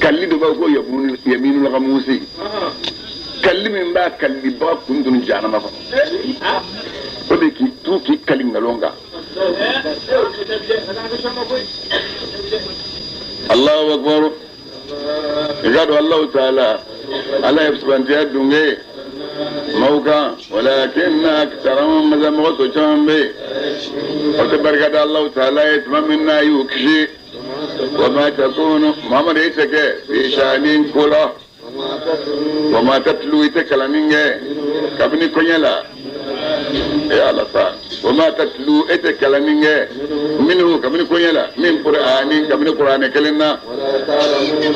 Kalli dɔ b'a ko yaminu lagamusi kalli min b'a kalli ba kun dun jahanama kɔnɔ o de k'i tu k'i kali nkalon kan. Allahu akbar i k'a dɔn Allahu taala ala ye fisamantiya dunge maaw kan walakinna aktarahum masa mɔgɔ tɔ caman bɛ yen o tɛ barika da Allahu taala ye tuma min n'a y'u kisi wa ma takunu Muhamadu e tɛ kɛ fi sha'nin ko la wa ma tatlu i tɛ kalanni kɛ kabini koɲɛ la e ala sa wa ma tatlu e tɛ kalanni kɛ minhu kabini koɲɛ la min qur'ani kabini qur'ani kelen na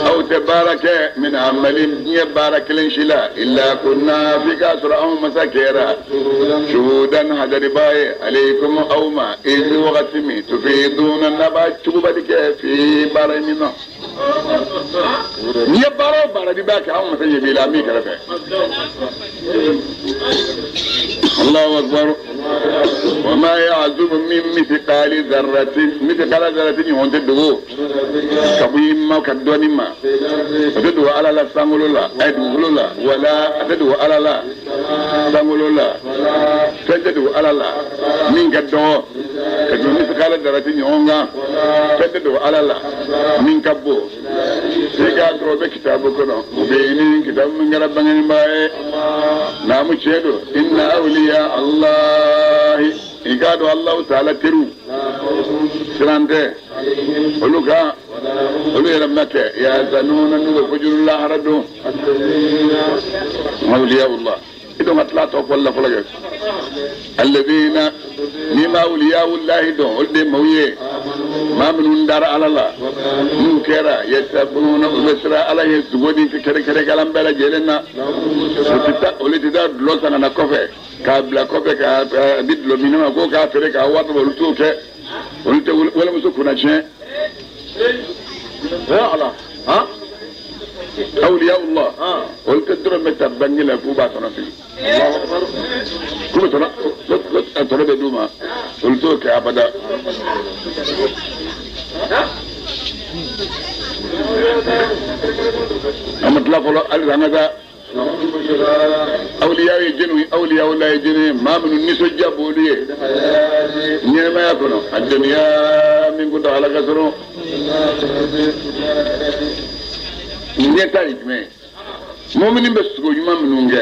aw tɛ baara kɛ min amali diɲɛ baara kelen si la illa kunna f'i k'a sɔrɔ anw masa kɛra shuhudan hadariba ye alaykum aw ma iz wagati min tufiduna n'a b'a cugubali kɛ fi baara min na n'i ye baara o baara n'i b'a kɛ anw masa ɲɛ b'i la an b'i kɛrɛfɛ. Allahu akbar wa ma ya'zubu min mithqali dharratin mithqala dharratin ɲɔgɔn tɛ dogo ka bɔ i ma ka dɔɔni ma a tɛ dogo ala la sankolo la a ye dugukolo la wala a tɛ dogo ala la sankolo la fɛn tɛ dogo ala la min ka dɔgɔ ka tɛmɛ mithqala dharratin ɲɔgɔn kan fɛn tɛ dogo ala la min ka bon i k'a sɔrɔ o bɛ kitabu kɔnɔ mubinin kitabu min kɛra bangenibaa ye naamu tiɲɛ don inna awliya allahi i k'a dɔn Allahu taala teriw siran tɛ olu kan olu yɛrɛ ma kɛ yahzanuna n'u bɛ kojugu lahara don awliya Allah i dɔn ka tila tɔ fɔli la fɔlɔ kɛ alladhina n'i ma awliyaullahi dɔn olu de maaw ye maa minnu dara ala la n'u kɛra yattaquna u bɛ siran ala ye sugo ni kɛrɛkɛrɛkalan bɛɛ lajɛlen na olu tɛ taa dulɔ san ka na kɔfɛ k'a bila kɔfɛ k'a di dulɔ minna ma ko k'a feere k'a wari olu t'o kɛ olu tɛ walimuso kunna tiɲɛ ala awliyaullah olu tɛ dɔrɔmɛ ta banki la k'u b'a tɔnɔ fili k'u bɛ tɔnɔ tɔnɔ bɛ d'u ma olu t'o kɛ abada an ma tila fɔlɔ halisa an ka taa awliya ye jɛniw ye awliyaullah ye jɛni ye maa minnu nisɔndiya b'olu ye ɲɛnɛmaya kɔnɔ a duniya min kuntaala ka surun ɲɛta ye jumɛn ye mɔmini bɛ sugo ɲuman minnu kɛ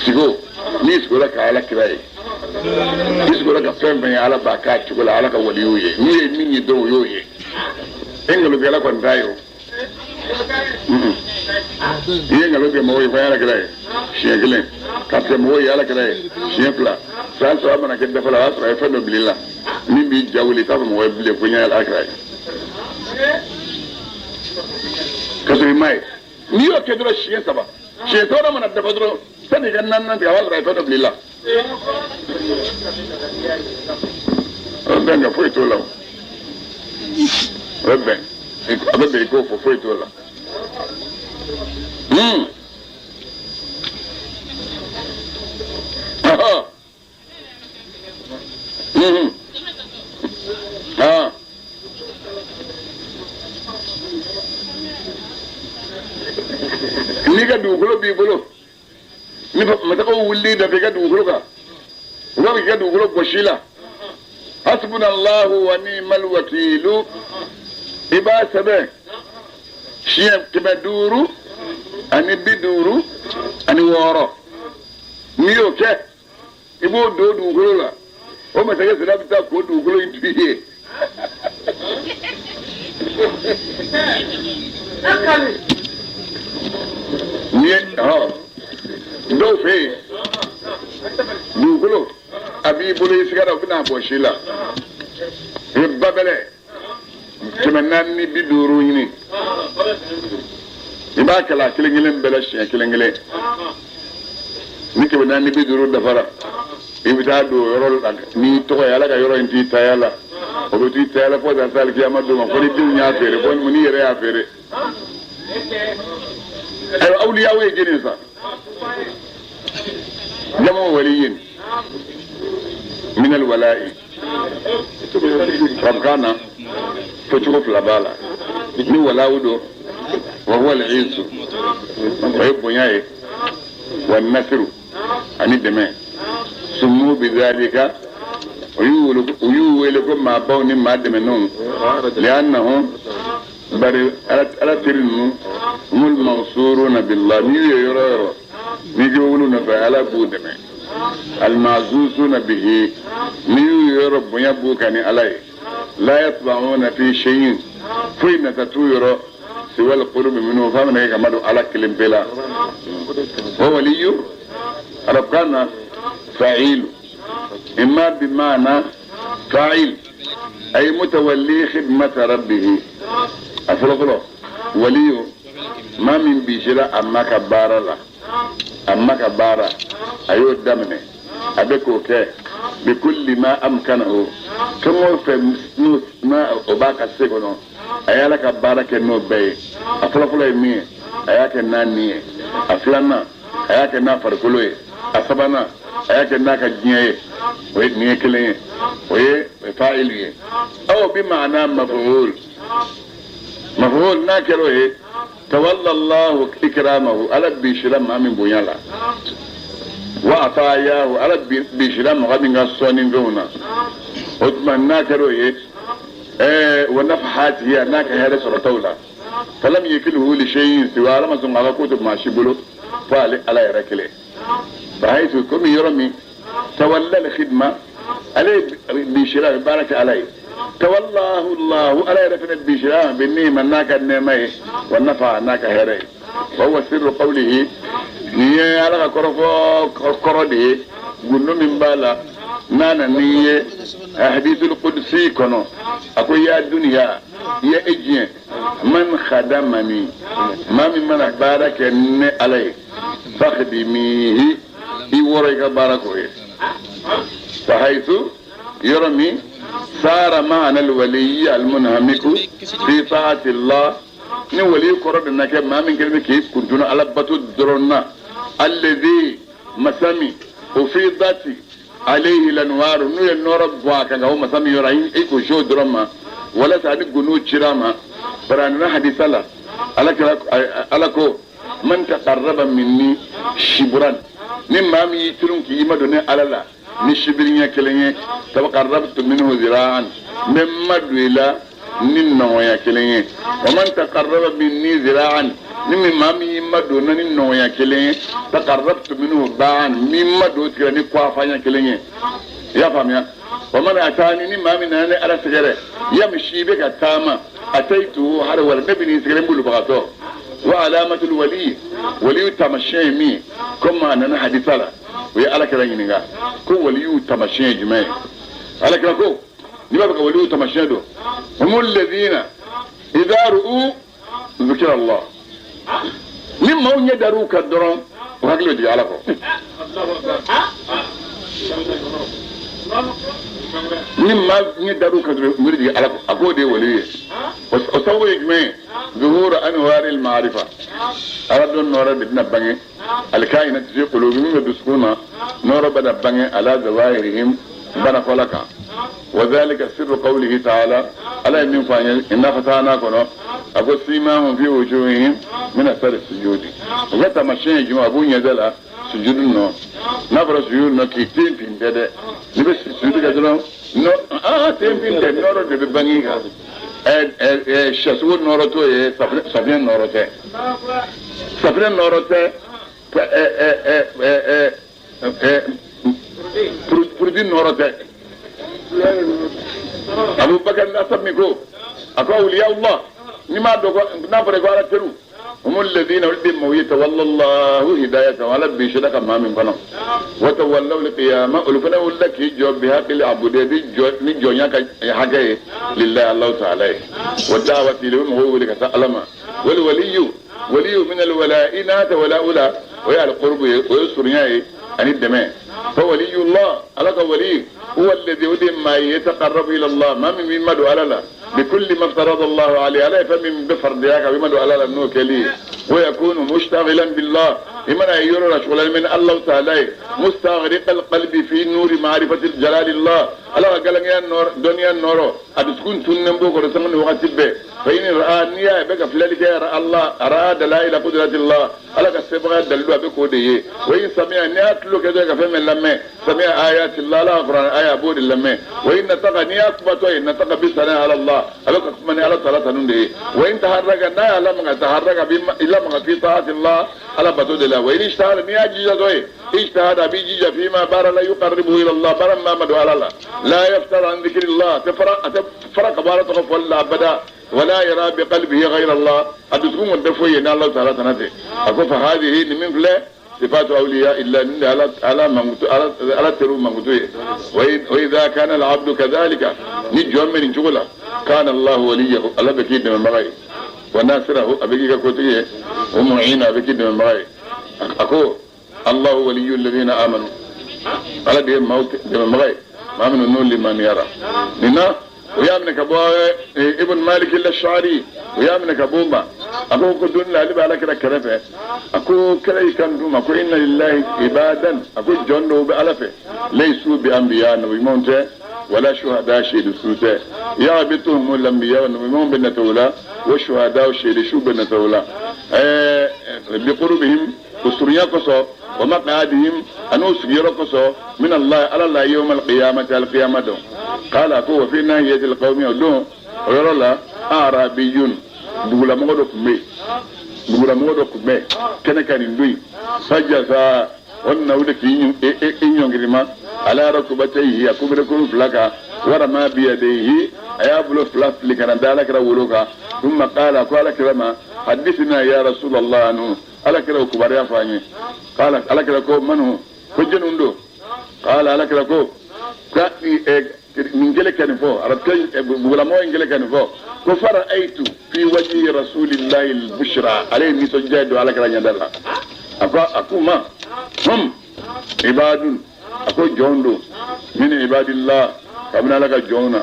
sugo n'i sugola ka ala kira ye n'i sugola ka fɛn fɛn ye ala b'a k'a cogo la ala ka waliw ye n'u ye min ye dɔrɔn o y'o ye e nkalontigɛla kɔni t'a ye o i ye nkalon tigɛ mɔgɔw ye fo ala kira ye siɲɛ kelen ka tigɛ mɔgɔw ye ala kira ye siɲɛ fila san saba mana kɛ dafa la o y'a sɔrɔ a ye fɛn dɔ bil'i la min b'i ja wuli i t'a fɔ mɔgɔ ye bilen ko n ye ala kira ye ka sɔrɔ i m'a ye n'i y'o kɛ dɔrɔn siɲɛ saba siɲɛ sabanan mana dafa dɔrɔn sani i ka naaninan tigɛ a b'a sɔrɔ a ye fɛn dɔ bil'i la o bɛ bɛn nka foyi t'o la o bɛ bɛn a bɛ bɛn i k'o fɔ foyi t'o la. N'i ka dugukolo b'i bolo ni masakɛw wulila da i ka dugukolo kan u b'a fɔ k'i ka dugukolo gosi la hasbunallahu wa ni'mal wakilu i b'a sɛbɛn siɲɛ 556 n'i y'o kɛ i b'o don dugukolo la o masakɛ sira bɛ taa k'o dugukolo in to i ye. N'i ye dɔw fɛ yen dugukolo a b'i bolo i sigara u bɛna bɔ si la i bɛ babɛlɛ 450 ɲini i b'a kɛlɛ a kelen kelen bɛɛ la siɲɛ kelen kelen ni 450 dafara i bɛ taa don yɔrɔ la n'i tɔgɔ ye ala ka yɔrɔ in t'i taya la o bɛ t'i taya la fo ka taa se alikiyama don ma fo ni denw y'a feere fo n'i yɛrɛ y'a feere ayiwa awliyaw ye jeni sa jamu waliyin min alwala'i arabukan na fɔcogo fila b'a la ni walawu don Wa huwa al-izzu, o ye bonya ye, wa nasiru, ani dɛmɛ. Summu bidhalika, u y'u wele ko maabaw ni maa dɛmɛnenw, li'annahum, bari ala teri ninnu, humul mansuruna billah, n'i ye yɔrɔ o yɔrɔ n'i k'i wulu nɔfɛ, ala b'u dɛmɛ. Almazuzuna bihi, n'i y'u yɔrɔ bonya b'u kan ni ala ye. La yatba'una fi shay'in, foyi nata t'u yɔrɔ, siwa al-qurbi minhu, f'a mana kɛ ka madon ala kelen pe la. Wa waliyu arabukan na fa'ilu, imma bimaana fa'il, ay mutawalli khidmata rabbihi. A fɔlɔ fɔlɔ, waliyu, maa min bisira a ma ka baara la, a ma ka baara a y'o daminɛ, a bɛ k'o kɛ bikulli ma amkanahu, fɛn o fɛn n'o n'a o b'a ka se kɔnɔ, a ye ala ka baara kɛ n'o bɛɛ ye. A fɔlɔfɔlɔ ye min ye, a y'a kɛ n'a ni ye. A filanan, a y'a kɛ n'a farikolo ye. A sabanan, a y'a kɛ n'a ka diɲɛ ye. O ye nin ye kelen ye, o ye fa'ilu ye. Aw bi maana maf'ul, maf'ul n'a kɛra o ye, tawalla Allahu ikramahu, ala bisira maa min bonya la, wa atayahu, ala bisira mɔgɔ min ka sɔnni fɛnw na. O tuma n'a kɛra o ye, wa nafahatihi, a n'a ka hɛrɛ sɔrɔtaw la, falam yakilhu li shay'in siwa, ala ma sɔn k'a ka ko to maa si bolo fo ale ala yɛrɛ kelen. Bahaytu, komi yɔrɔ min tawalla al-khidma, ale bisira a bɛ baara kɛ ala ye, tawallahu Allahu, ala yɛrɛ fana bisira bi ni'ma, n'a ka nɛɛma ye, wa nafa, n'a ka hɛrɛ ye. Wa huwa sirru qawlihi, nin ye ala ka kɔrɔfɔ kɔrɔ de ye, gundo min b'a la n'a na n'i ye hadithul qudsi kɔnɔ, a ko ya duniya, ya e diɲɛ, man khadamani, maa min mana baara kɛ ne ala ye, fakhdimihi, i wɔrɔ i ka baara k'o ye. Fahaytu, yɔrɔ min sara ma'ana alwaliyi almunhamiku fi ta'ati Allah, ni wali kɔrɔ de na kɛ maa min kɛlen bɛ k'i kuntunu ala bato dɔrɔn na, alladhi masami ufidati alayhi lanwaru, n'u ye nɔɔrɔ bɔ a kan ka o masa min yɔrɔ i ko so dɔrɔn ma, walasa ani gunu cira ma. Bari a nana hadisa la, ala kira ala ko man taqarraba minni shibran, ni maa min y'i turun k'i ma don ne ala la ni sibiriɲɛ kelen ye, taqarrabtu minhu zira'an, n bɛ ma don i la ni nɔgɔya kelen ye. Wa man taqarraba minni zira'an, ni min maa min y'i ma don na ni nɔgɔya kelen ye, taqarrabtu minhu ba'an, n b'i ma don o tigi la ni kɔfanya kelen ye. I y'a faamuya? Wa man atani, ni maa min nana ne ala sɛgɛrɛ, yamshi, bɛ ka taama, ataytuhu harwala, ne bɛ n'i sɛgɛrɛ n bolibagatɔ. Wa alamatul wali, waliyu taamasiyɛn ye min ye, komi a nana hadisa la, o ye ala kira ɲininka ko waliyu taamasiyɛn ye jumɛn ye? Ala kira ko n'i b'a fɛ ka waliyu taamasiyɛn dɔn, humul ladina idha ru'u zukira Allah, ni maaw ɲɛ dar'u kan dɔrɔn, o hakili bɛ jigin ala kɔ. Ni maa ɲɛ dar'u kan dɔrɔn, u bɛ jigin ala kɔ. A k'o de ye waliyu ye. O sababu ye jumɛn ye? Zuhuru anwari al-ma'rifa, ala dɔn nɔɔrɔ de bɛna bange, alkainati fi qulubi, min bɛ dusukun na, nɔɔrɔ bɛna bange ala zawahirihim, banakɔla kan. Wa dhalika sirru qawlihi ta'ala, ala ye min fɔ an ye inna fatahna kɔnɔ, a ko simahum fi wujuhihim min athari sujudi, o ka taamasiyɛn ye jumɛn? A b'u ɲɛda la sujudu nɔ. N'a fɔra sujudu nɔ, k'i ten fin tɛ dɛ, n'i bɛ sujudu kɛ dɔrɔn, nɔ aa ten fin tɛ, nɔɔrɔ de bɛ bange i kan. Sɛsogo nɔɔrɔ t'o ye, safinɛ nɔɔrɔ tɛ, safinɛ nɔɔrɔ tɛ, produit nɔɔrɔ tɛ. Abubakar Nasab min ko, a ko awliya Allah, n'i m'a dɔn ko n'a fɔra ko ala teriw, humul ladina, olu de maaw ye, tawalla Allahu hidayatahu, ala bisira ka maa min kɔnɔ, wa tawallaw al-qiyama, olu fana wulila k'i jɔ bi haqqil abudiyya, jɔ ni jɔnya ka hakɛ ye, lillahi Allahu ta'ala ye, wa da'wati, olu bɛ mɔgɔw wele ka taa ala ma. Wal waliyu, waliyu min al-wala'i, n'a tɛ wala'u la, o ye al-qurbu ye, o ye surunya ye ani dɛmɛ. Fa waliyullah, ala ka wali, huwa alladhi, o de maa ye, yataqarrabu ila Allah, maa min b'i madon ala la, bikulli ma aftarada Allahu alayhi, ala ye fɛn min bɛ faridiya kan, a bɛ madon ala la n'o kɛli ye, wa yakunu mushtaghilan billah, I mana ye yɔrɔ la sɔgɔlalen bɛ ni Alahu taala ye mustaghriq alqalbi fi nuri ma'rifati jalalillah Ala ka galankɛya nɔrɔ dɔnniya nɔrɔ a dusukun tununnen b'o kɔrɔ sanga ni wagati bɛɛ fa in ra'a n'i y'a ye a bɛ ka filɛli kɛ Allah ra'a dalaila qudratillah Ala ka sebagaya dalilu a bɛ k'o de ye wa in sami'a n'i y'a tulo kɛtɔ ye ka fɛn fɛn lamɛn sami'a ayatillah Ala ka kuranɛ aya a b'o de lamɛn wa in nataka n'i y'a kumatɔ ye nataka bi sana ala Allah a bɛ ka kuma ni Ala taala tanu de ye wa in taharraka n'a y'a lamaga taharraka bi lamaga fi ta'atillah Ala bato de la wa in ijtahada n'i y'a jijatɔ ye ijtahada a b'i jija fima baara la yuqarribuhu ila Allah baara min b'a madon Ala la la yaftar an dhikrillah a tɛ fara a tɛ fara ka bɔ Ala tɔgɔ fɔli la abada wala yara bi qalbihi ghayra Allah a dusukun kɔni tɛ foyi ye n'Ala taala tana tɛ a ko fa hadhihi nin min filɛ sifatu awliya illa nin de ala ala mankutu ala ala teriw mankutu ye wa idha kana al-abdu kadhalika ni jɔn bɛ nin cogo la kana Allah waliyahu ala bɛ k'i dɛmɛbaga ye wa nasirahu a bɛ k'i ka kotigi ye wa mu'ina a bɛ k'i dɛmɛbaga ye a ko Allahu waliyyu alladhina amanu ala de ye maaw dɛmɛbaga ye maa minnu n'u limaniyara nin na o y'a minɛ ka bɔ ibn malik al-ash'ari o y'a minɛ ka bɔ o ma a ko ko don la ale bɛ ala kira kɛrɛfɛ a ko kira y'i kan d'u ma ko inna lillahi ibadan a ko jɔn dɔw bɛ ala fɛ laysu bi anbiya nabi ɲumanw tɛ wala shuhada seedu su tɛ yaghbituhum al-anbiya nabi ɲumanw bɛ nata u la wa shuhada seedu su bɛ nata u la bi qurbihim o surunya kosɔn wa maqadihim an'u sigiyɔrɔ kosɔn min Allah ala la yawm al-qiyamati al-qiyama don qala ko wa fi nahiyati al-qawmi o don o yɔrɔ la arabiyun dugulamɔgɔ dɔ tun bɛ yen dugulamɔgɔ dɔ tun bɛ kɛnɛ kan nin don in fajasa o nana wuli k'i ɲɔngirima ala rukubatayhi a kunberekuru fila kan warama biyadayhi a y'a bolo fila fili ka na da alakira wolo kan thumma qala ko alakira ma hadithina ya rasulallah anhu alakira o kibaruya fɔ an ye qala alakira ko man hu ko jɔnni don qala alakira ko ka nin kɛlen ka nin fɔ arabukɛ dugulamɔgɔ in kɛlen ka nin fɔ ko fara'aytu fi wajhi rasulillahi al-bushra ale ye nisɔndiya don alakira ɲɛda la a ko a k'u ma hum ibadun a ko jɔn don min ibadillah kabini ala ka jɔnw na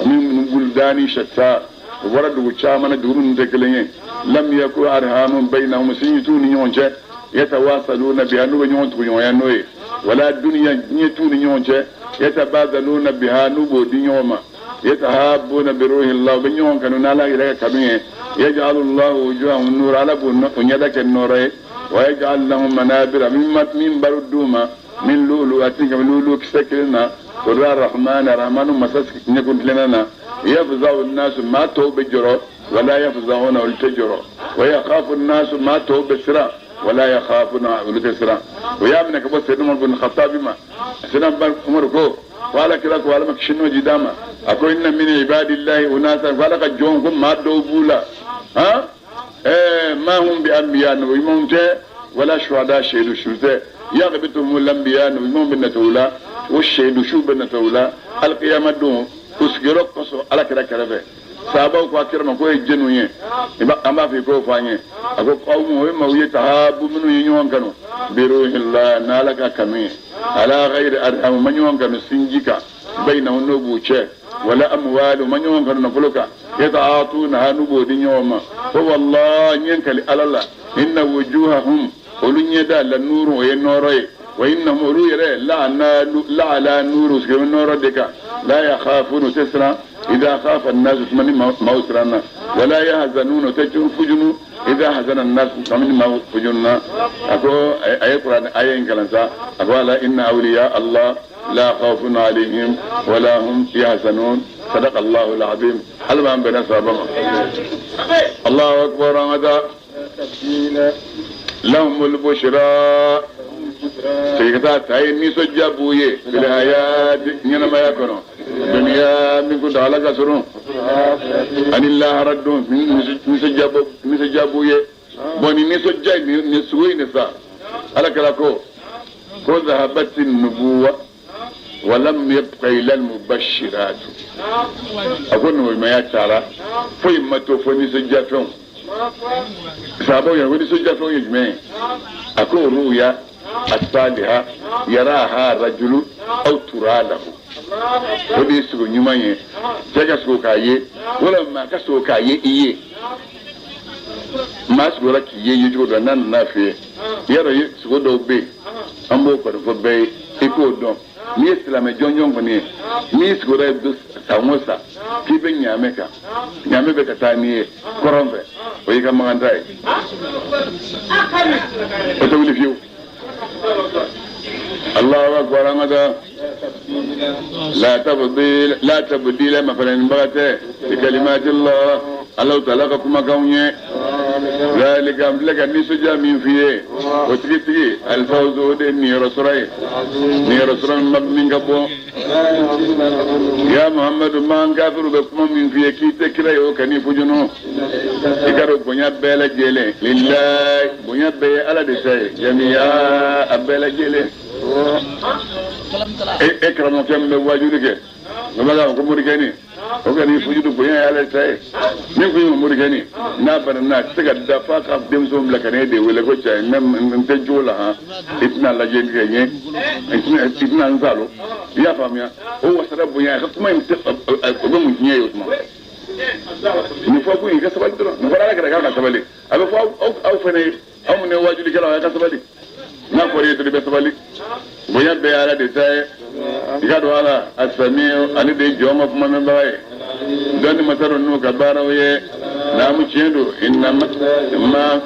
min buldani shatta u bɔra dugu caman na dugu minnu tɛ kelen ye lam yakun arhamun bainahum sinji t'u ni ɲɔgɔn cɛ yatawasaluna biha n'u bɛ ɲɔgɔn tuguɲɔgɔnya n'o ye wala duniya diɲɛ t'u ni ɲɔgɔn cɛ yatabadaluna biha n'u b'o di ɲɔgɔn ma yatahabuna bi ruhillah u bɛ ɲɔgɔn kanu n'ala yɛrɛ ka kanu ye yaj'alu Allahu wujuhahum nura ala b'u ɲɛda kɛ nɔɔrɔ ye wa yaj'al lahum manabira min baro d'u ma min lu'lu'atin ka lulu kisɛ kelen na o da rahman rahmanu masa ɲɛkun tilenna na yafza'u nasu maa tɔw bɛ jɔrɔ wala yafza'una olu tɛ jɔrɔ wa yakhafu nasu maa tɔw bɛ siran wala yakhafuna olu tɛ siran o y'a minɛ ka bɔ Seydina Umar bin Khattabi ma Seydina Umar ko ko ala kira ko ala ma kisi n'o ji d'a ma a ko inna min ibadillahi unasan ko ala ka jɔnw ko maa dɔw b'u la han ma hum bi anbiya nabi ɲumanw tɛ wala shuhada seedu su tɛ yaghbituhum al-anbiya nabi ɲumanw bɛ nata u la o seedu su bɛ nata u la alqiyama don u sigiyɔrɔ kosɔn ala kira kɛrɛfɛ sahabaw ko a kira ma k'o ye jɛniw ye an b'a fɛ i k'o fɔ an ye a ko qawmu o ye maaw ye tahabu minnu ye ɲɔgɔn kanu bi ruhillah n'ala ka kanu ye ala ghayri arham ma ɲɔgɔn kanu sinji kan bainahum n'o b'u cɛ wala amwalu ma ɲɔgɔn kanu nafolo kan yata'atunaha n'u b'o di ɲɔgɔn ma ko wallahi n ye n kali ala la inna wujuhahum olu ɲɛda la nuru o ye nɔɔrɔ ye wa innahum olu yɛrɛ la ala nuru sigilen nɔɔrɔ de kan la yakhafuna u tɛ siran idha khafa an-nasu tuma ni maaw siranna wala yahzanuna u tɛ fujunu idha hazana an-nasu tuma ni maaw fujununa a ko a ye kuranɛ aya in kalan sa a ko ala inna awliya allah la khawfun alayhim wala hum yahzanun sadaqa Allahu al-azim ala b'an bɛnna sahaba ma Allahu akbar an ka taa lahumul bushra segin ka taa ta ye nisɔndiya b'u ye fil hayati ɲɛnamaya kɔnɔ duniya min kuntaala ka surun ani lahara don nisɔndiya b'u ye bɔn nin nisɔndiya nin sugu in de sa ala kira ko ko zahabati nubuwa walam yabqa illa al-mubashiratu a ko nabiɲumanya taara foyi ma to fo nisɔndiyafɛnw sahabaw yɛrɛ ko nisɔndiyafɛnw ye jumɛn ye a ko ruya asaliha yaraha rajulu aw tura lahu o de ye sugo ɲuman ye cɛ ka sugo k'a ye walima maa ka sugo k'a ye i ye maa sugora k'i ye yecogo dɔ n'a nana f'i ye Y'a dɔn sogo dɔw bɛ yen, an b'o kɔni fɔ bɛɛ ye, i k'o dɔn. N'i ye silamɛ jɔnjɔn kɔni ye, n'i sigiyɔrɔ ye san o san k'i bɛ ɲaamɛ kan, ɲaamɛ bɛ ka taa n'i ye kɔrɔn fɛ, o y'i ka makan taa ye, o tɛ wuli fiyewu. Allahu akbar. An ka taa. La tabdila, la tabdila, mafalenbaga tɛ bi kalimatillah, Alahu taala ka kumakanw ye. Zalika, n filɛ ka nisɔndiya min f'i ye, o tigitigi alifawuzu, o de ye niyɔrɔ sɔrɔ ye, niyɔrɔ sɔrɔ min ka bon. Ya Muhammadu, man kafiru bɛ kuma min f'i ye k'i tɛ kira ye, o kan'i fujunu. I ka dɔn bonya bɛɛ lajɛlen lillahi, bonya bɛɛ ye Ala de ta ye, jamiya, a bɛɛ lajɛlen. E karamɔgɔkɛ min bɛ wajuli kɛ, o b'a fɔ ko morikɛni, o kan'i fujudu, bonya ye Ala ta ye. Min kun ye morikɛni n'a bana n'a tɛ se ka da f'a ka denmuso bila ka na e de wele ko cɛ, n tɛ jo la han, i tɛna lajɛ kɛ n ye, i tɛna n salo. I y'a faamuya? O wasara bonya a ka kuma in tɛ, o bɛ mun tiɲɛ ye o tuma? Nin fɔ kun i ka sabali dɔrɔn. Nin fɔra Ala kɛra k'a ka sabali, a bɛ fɔ aw fana ye, aw minnu ye wajulikɛlaw, a ka sabali. N'a fɔra i ye dɔrɔn, i bɛ sabali. Bonya bɛɛ ye Ala de ta ye. I ka dɔn Ala asami, ale de ye jɔn ka kuma mɛnbaga ye, dɔnni masa don n'u ka baaraw ye. Naamu, tiɲɛ don. Inna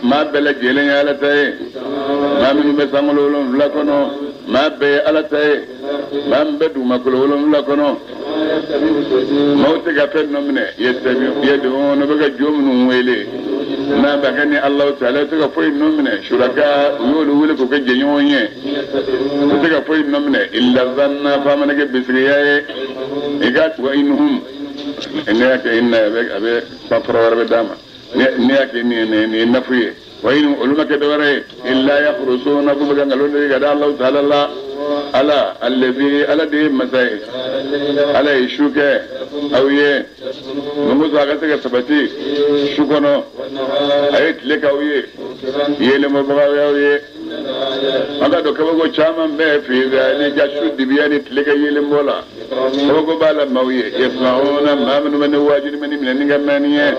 maa bɛɛ lajɛlen ye Ala ta ye. Maa minnu bɛ sankolo 7 kɔnɔ, maa bɛɛ ye Ala ta ye. Maa min bɛ dugumakolo 7 kɔnɔ, maaw tɛ ka fɛn nɔ minɛ yad'una, bɛ ka jo minnu wele n'a bɛ kɛ ni Alahu taala, tɛ ka foyi nɔ minɛ. Suraka, u y'olu wele k'o kɛ jɛɲɔgɔn ye, u tɛ ka foyi nɔ minɛ illa zanna, f'a mana kɛ bisigiya ye. I ka wa inhum, ne y'a kɛ inna, a bɛ fara wɛrɛ bɛ d'a ma. Ne y'a kɛ nin ye nafu ye. Wa in, olu ma kɛ dɔwɛrɛ ye illa yakhrusuna, k'u bɛ ka nkalon de ka da Alahu taala la. Ala allazi, Ala de ye masa ye, Ala ye su kɛ aw ye mun kosɔn a ka se ka sabati su kɔnɔ, a ye tile k'aw ye yeelenbɔbagaw y'aw ye. An ka dɔn kabako caman bɛ fi zalika, su dibiya ni tile ka yeelenbɔ la, kabako b'a la maaw ye. Yasma'una, maa minnu bɛ ne waajuli mɛ ni minɛni ka mɛnni ye,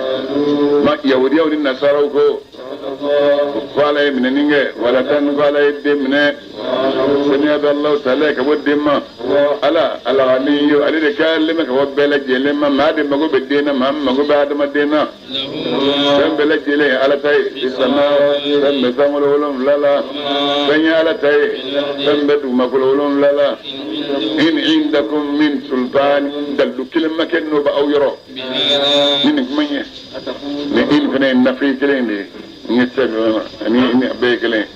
ma yahudiyaw ni nasaraw ko Ala ye minɛni kɛ, wala tan ko Ala ye den minɛ. Saniya bɛ Alahu taala ka bɔ den ma. Ala alghaniyu, ale de kɛlen bɛ ka bɔ bɛɛ lajɛlen ma. Maa de mago bɛ den na, maa min mago bɛ adamaden na. Fɛn bɛɛ lajɛlen ye Ala ta ye. Sama, fɛn bɛ sankolo 7 la, fɛn ye Ala ta ye. Fɛn bɛ dugumakolo 7 la. In indakum min sultan, dalilu kelen ma kɛ n'o bɛ aw yɔrɔ ni nin kuma in ye. Ni in fana ye nafi kelen de ye, n ye sɛbɛn ani ni a bɛɛ ye kelen ye.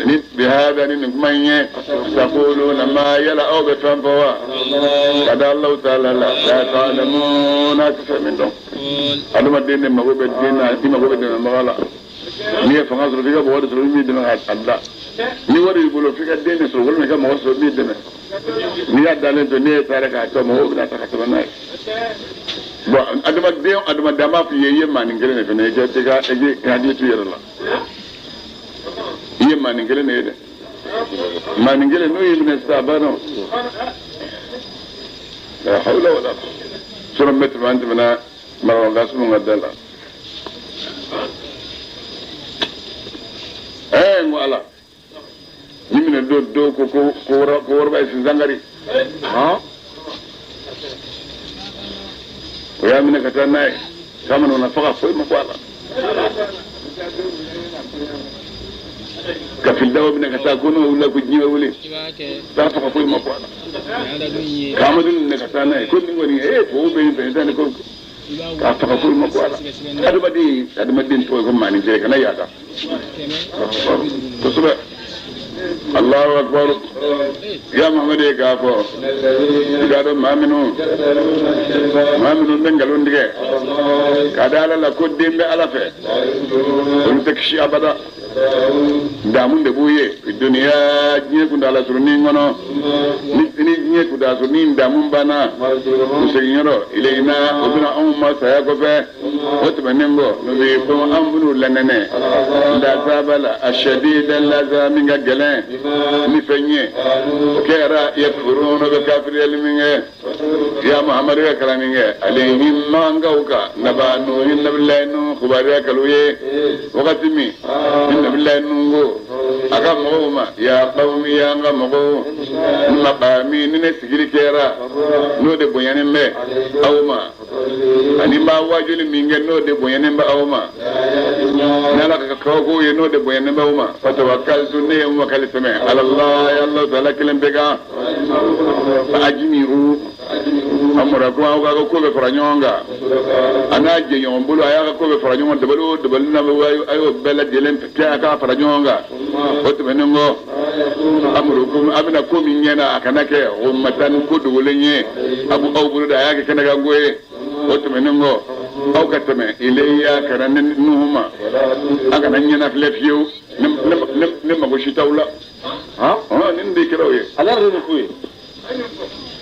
Ni bihada, ni nin kuma in ye, taquluna ma, yala aw bɛ fɛn fɔ wa ka da Alahu taala la? La ta'lamuna, tɛ fɛn min dɔn. Adamaden de mago bɛ den na, i mago bɛ dɛmɛbaga la. N'i ye fanga sɔrɔ, f'i ka mɔgɔ de sɔrɔ min dɛmɛ k'a da. Ni wari b'i bolo, f'i ka den de sɔrɔ walima i ka mɔgɔ sɔrɔ min dɛmɛ. N'i y'a dalen to, n'e taara k'a to, mɔgɔw bɛna ta ka tɛmɛ n'a ye. Bon, adamaden, adamaden, an b'a f'i ye, i ye maanin kelen de fana ye. I ka i ka hakili to i yɛrɛ la, i ye maanin kelen de ye dɛ. Maanin kelen n'o y'i minɛ sisan, a banna. La hawla wala sɔrɔ. N bɛ tɛmɛ, an tɛmɛna Marwan Kasimu ka da la. N ko Ala ni minɛ don dɔw ko wɔrɔba ye sinsangari, o y'a minɛ ka taa n'a ye k'a mana na faga, foyi ma bɔ a la. Ka filidaw minɛ ka taa ko n'o wulila ko diɲɛ wuli taa faga, foyi ma bɔ a la. K'Amadu minɛ ka taa n'a ye ko nin kɔni tubabu bɛ yen fɛn tɛ ko k'a faga, foyi ma bɔ a la. Adamaden, adamaden tɔgɔ ye ko maanin kelen, kana yaada kosɛbɛ. Allahu akbar. Ya Muhammadu ye k'a fɔ, i k'a dɔn maa minnu bɛ nkalon tigɛ k'a da Ala la ko den bɛ Ala fɛ, olu tɛ kisi abada. Damu de b'u ye duniya, diɲɛ kuntaala surunin kɔnɔ. Ni diɲɛ kuntaala surunin damu banna, u seginyɔrɔ ilayina, o bɛna anw ma saya kɔfɛ. O tɛmɛnen kɔ, ko an bɛn'u lanɛnɛ lazaba la, ashadida, laza min ka gɛlɛn. fɛn ni fɛn ye o kɛra yakfuruna bɛ kafiriyali min kɛ ya Muhammadu ka kalan min kɛ alayhim mankaw kan naba nuhin nabilayi nuhu kibaruya kali u ye wagati min ni nabilayi nuhu ko a ka mɔgɔw ma ya qawmi ya n ka mɔgɔw maqami ni ne sigili kɛra n'o de bonyanen bɛ aw ma ani n b'a wajuli min kɛ n'o de bonyanen bɛ aw ma n'ala ka kabako ye n'o de bonyanen bɛ aw ma fatawakkaltu ne ye n wakali sɛmɛ alallahi Allah taala kelen bɛɛ kan fa ajmi'u amrakum aw ka ko bɛɛ fara ɲɔgɔn kan a n'a jɛɲɔgɔn bolo a y'a ka ko bɛɛ fara ɲɔgɔn dabali o dabali n'a bɛ a y'o bɛɛ lajɛlen kɛ a k'a fara ɲɔgɔn kan o tɛmɛnen kɔ amrukum a bɛna ko min ɲɛna a kana kɛ ghummatan ko dogolen ye a b'aw bolo da a y'a kɛ kɛnɛkanko ye o tɛmɛnen kɔ aw ka tɛmɛ ilayya ka na ne nuhu ma a kana ɲɛnafilɛ fiyewu ne mago si t'aw la nin de kɛra o ye ala yɛrɛ de f'u ye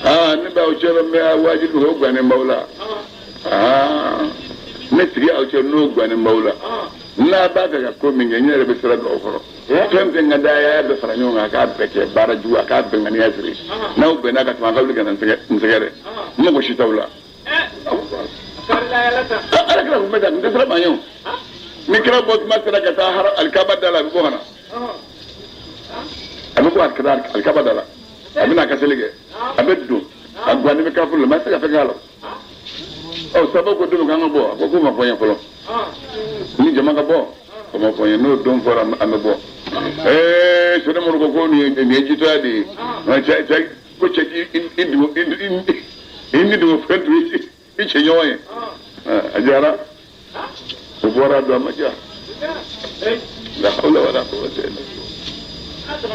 aa ne b'aw cɛ n bɛ wajibi o gannen b'aw la aa ne sigi aw cɛ n'o gannen b'aw la n'a b'a fɛ ka ko min kɛ n yɛrɛ bɛ sira don aw kɔrɔ fɛn fɛn ka d'a ye a y'a bɛɛ fara ɲɔgɔn kan a k'a bɛɛ kɛ baara jugu a k'a bɛɛ ŋaniya siri n'aw bɛnna ka tɛmɛ a ka wuli ka na n sɛgɛrɛ n mago si t'aw la ala kira kun bɛ taa n tɛ siran maa ɲɛ o ni kira bɔ tuma sera ka taa alikaba da la a bɛ bɔ ka na a bɛ bɔ alikaba da la a bɛna a ka seli kɛ a bɛ don a guwanen bɛ kafiri la maa tɛ se ka fɛn k'a la ɔ sabu ko don k'an ka bɔ a ko k'o ma fɔ n ye fɔlɔ ni jama ka bɔ o ma fɔ n ye n'o don fɔra an bɛ bɔ ee sɛnɛ mori ko ko nin ye jitɔya de ye cɛ cɛ ko cɛ k'i i dogo i ni dogo fɛn to i cɛ ɲɔgɔn ye a diyara o bɔra don a ma diya la hawla wala quwwata illa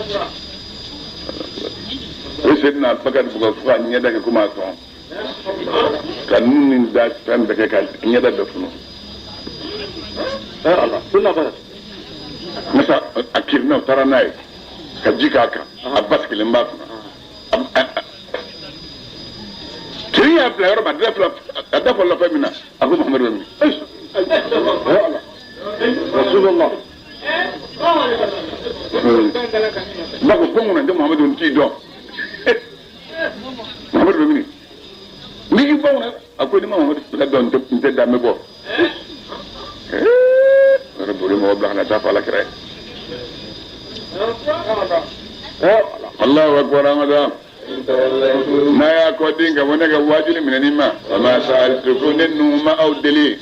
billah o Seydina Abubakar bugɔ fo ka ɲɛda kɛ komi a sɔn ka nun ni da fɛn bɛɛ kɛ ka ɲɛda bɛɛ funu masa a kirinna u taara n'a ye ka ji k'a kan a basigilen b'a kunna kiri y'a bila yɔrɔ min a da fɔlɔ fɛn min na a ko Muhamadu bɛ min Rasulullah ba ko ko mun na n tɛ Muhamadu n t'i dɔn Muhamadu bɛ min n'i k'i bɔ a ko ni ma Muhamadu dɔn n tɛ da n bɛ bɔ yɔrɔ boli mɔgɔ bila ka na taa fɔ ala kira ye Allahu akbar an ka taa n'a y'a kɔ den ka bɔ ne ka waajuli minɛni ma wa ma sa'altukum ne nuhu ma aw deli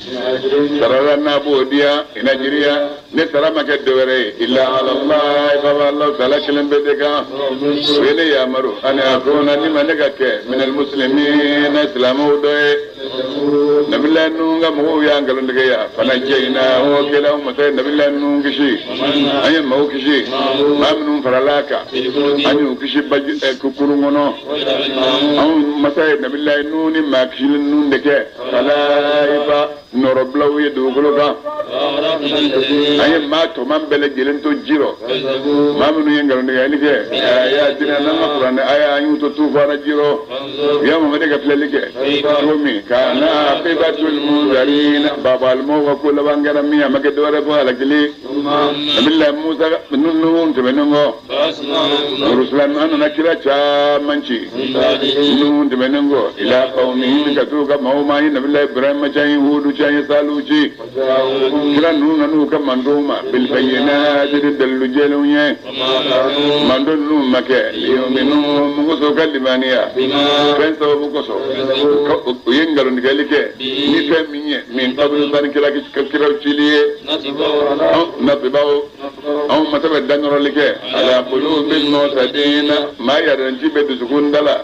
sara la n'a b'o diya in ajriya ne sara ma kɛ dɔwɛrɛ ye illa ala Allah f'a bɛ Alahu taala kelen pe de kan o ye ne yamaru an akuna ni ma ne ka kɛ minal muslimina silamɛw dɔ ye Nabila Nuhu ka mɔgɔw y'a nkalontigɛ ya fanajaynahu o kɛla anw masa ye Nabila Nuhu kisi an ye maaw kisi maa minnu farala a kan an y'u kisi baji kurun kɔnɔ anw masa ye Nabila Nuhu ni maa kisilen ninnu de kɛ kalayifa nɔrɔbilaw ye dugukolo kan an ye maa tɔman bɛɛ lajɛlen to ji rɔ maa minnu ye nkalontigɛli kɛ ayatina n'an ka kuranɛ aya an y'u to tufana ji rɔ ya Muhamadu ka filɛli kɛ cogo min kana aqibatul munzarina babalimaw ka ko laban kɛra min a ma kɛ dɔwɛrɛ fo halakili Nabila Musa ninnu tɛmɛnen kɔ rusulan an nana kira caman ci ninnu tɛmɛnen kɔ ila qawmihim ka t'u ka maaw ma an ye Nabila Ibrahima ci an ye Hudu ci an ye Salihu ci kira ninnu nan'u ka mantonw ma bil bayyinati ni dalilu jɛlenw ye Manton ninnu ma kɛ liyuminu mun kosɔn ka limaniya fɛn sababu kosɔn u ye nkalontigɛli kɛ ni fɛn min ye min qablu sani kira kiraw cili ye natba'u anw masa bɛ danɔrɔli kɛ ala qulubil mu'tadina maa yadanci bɛ dusukun da la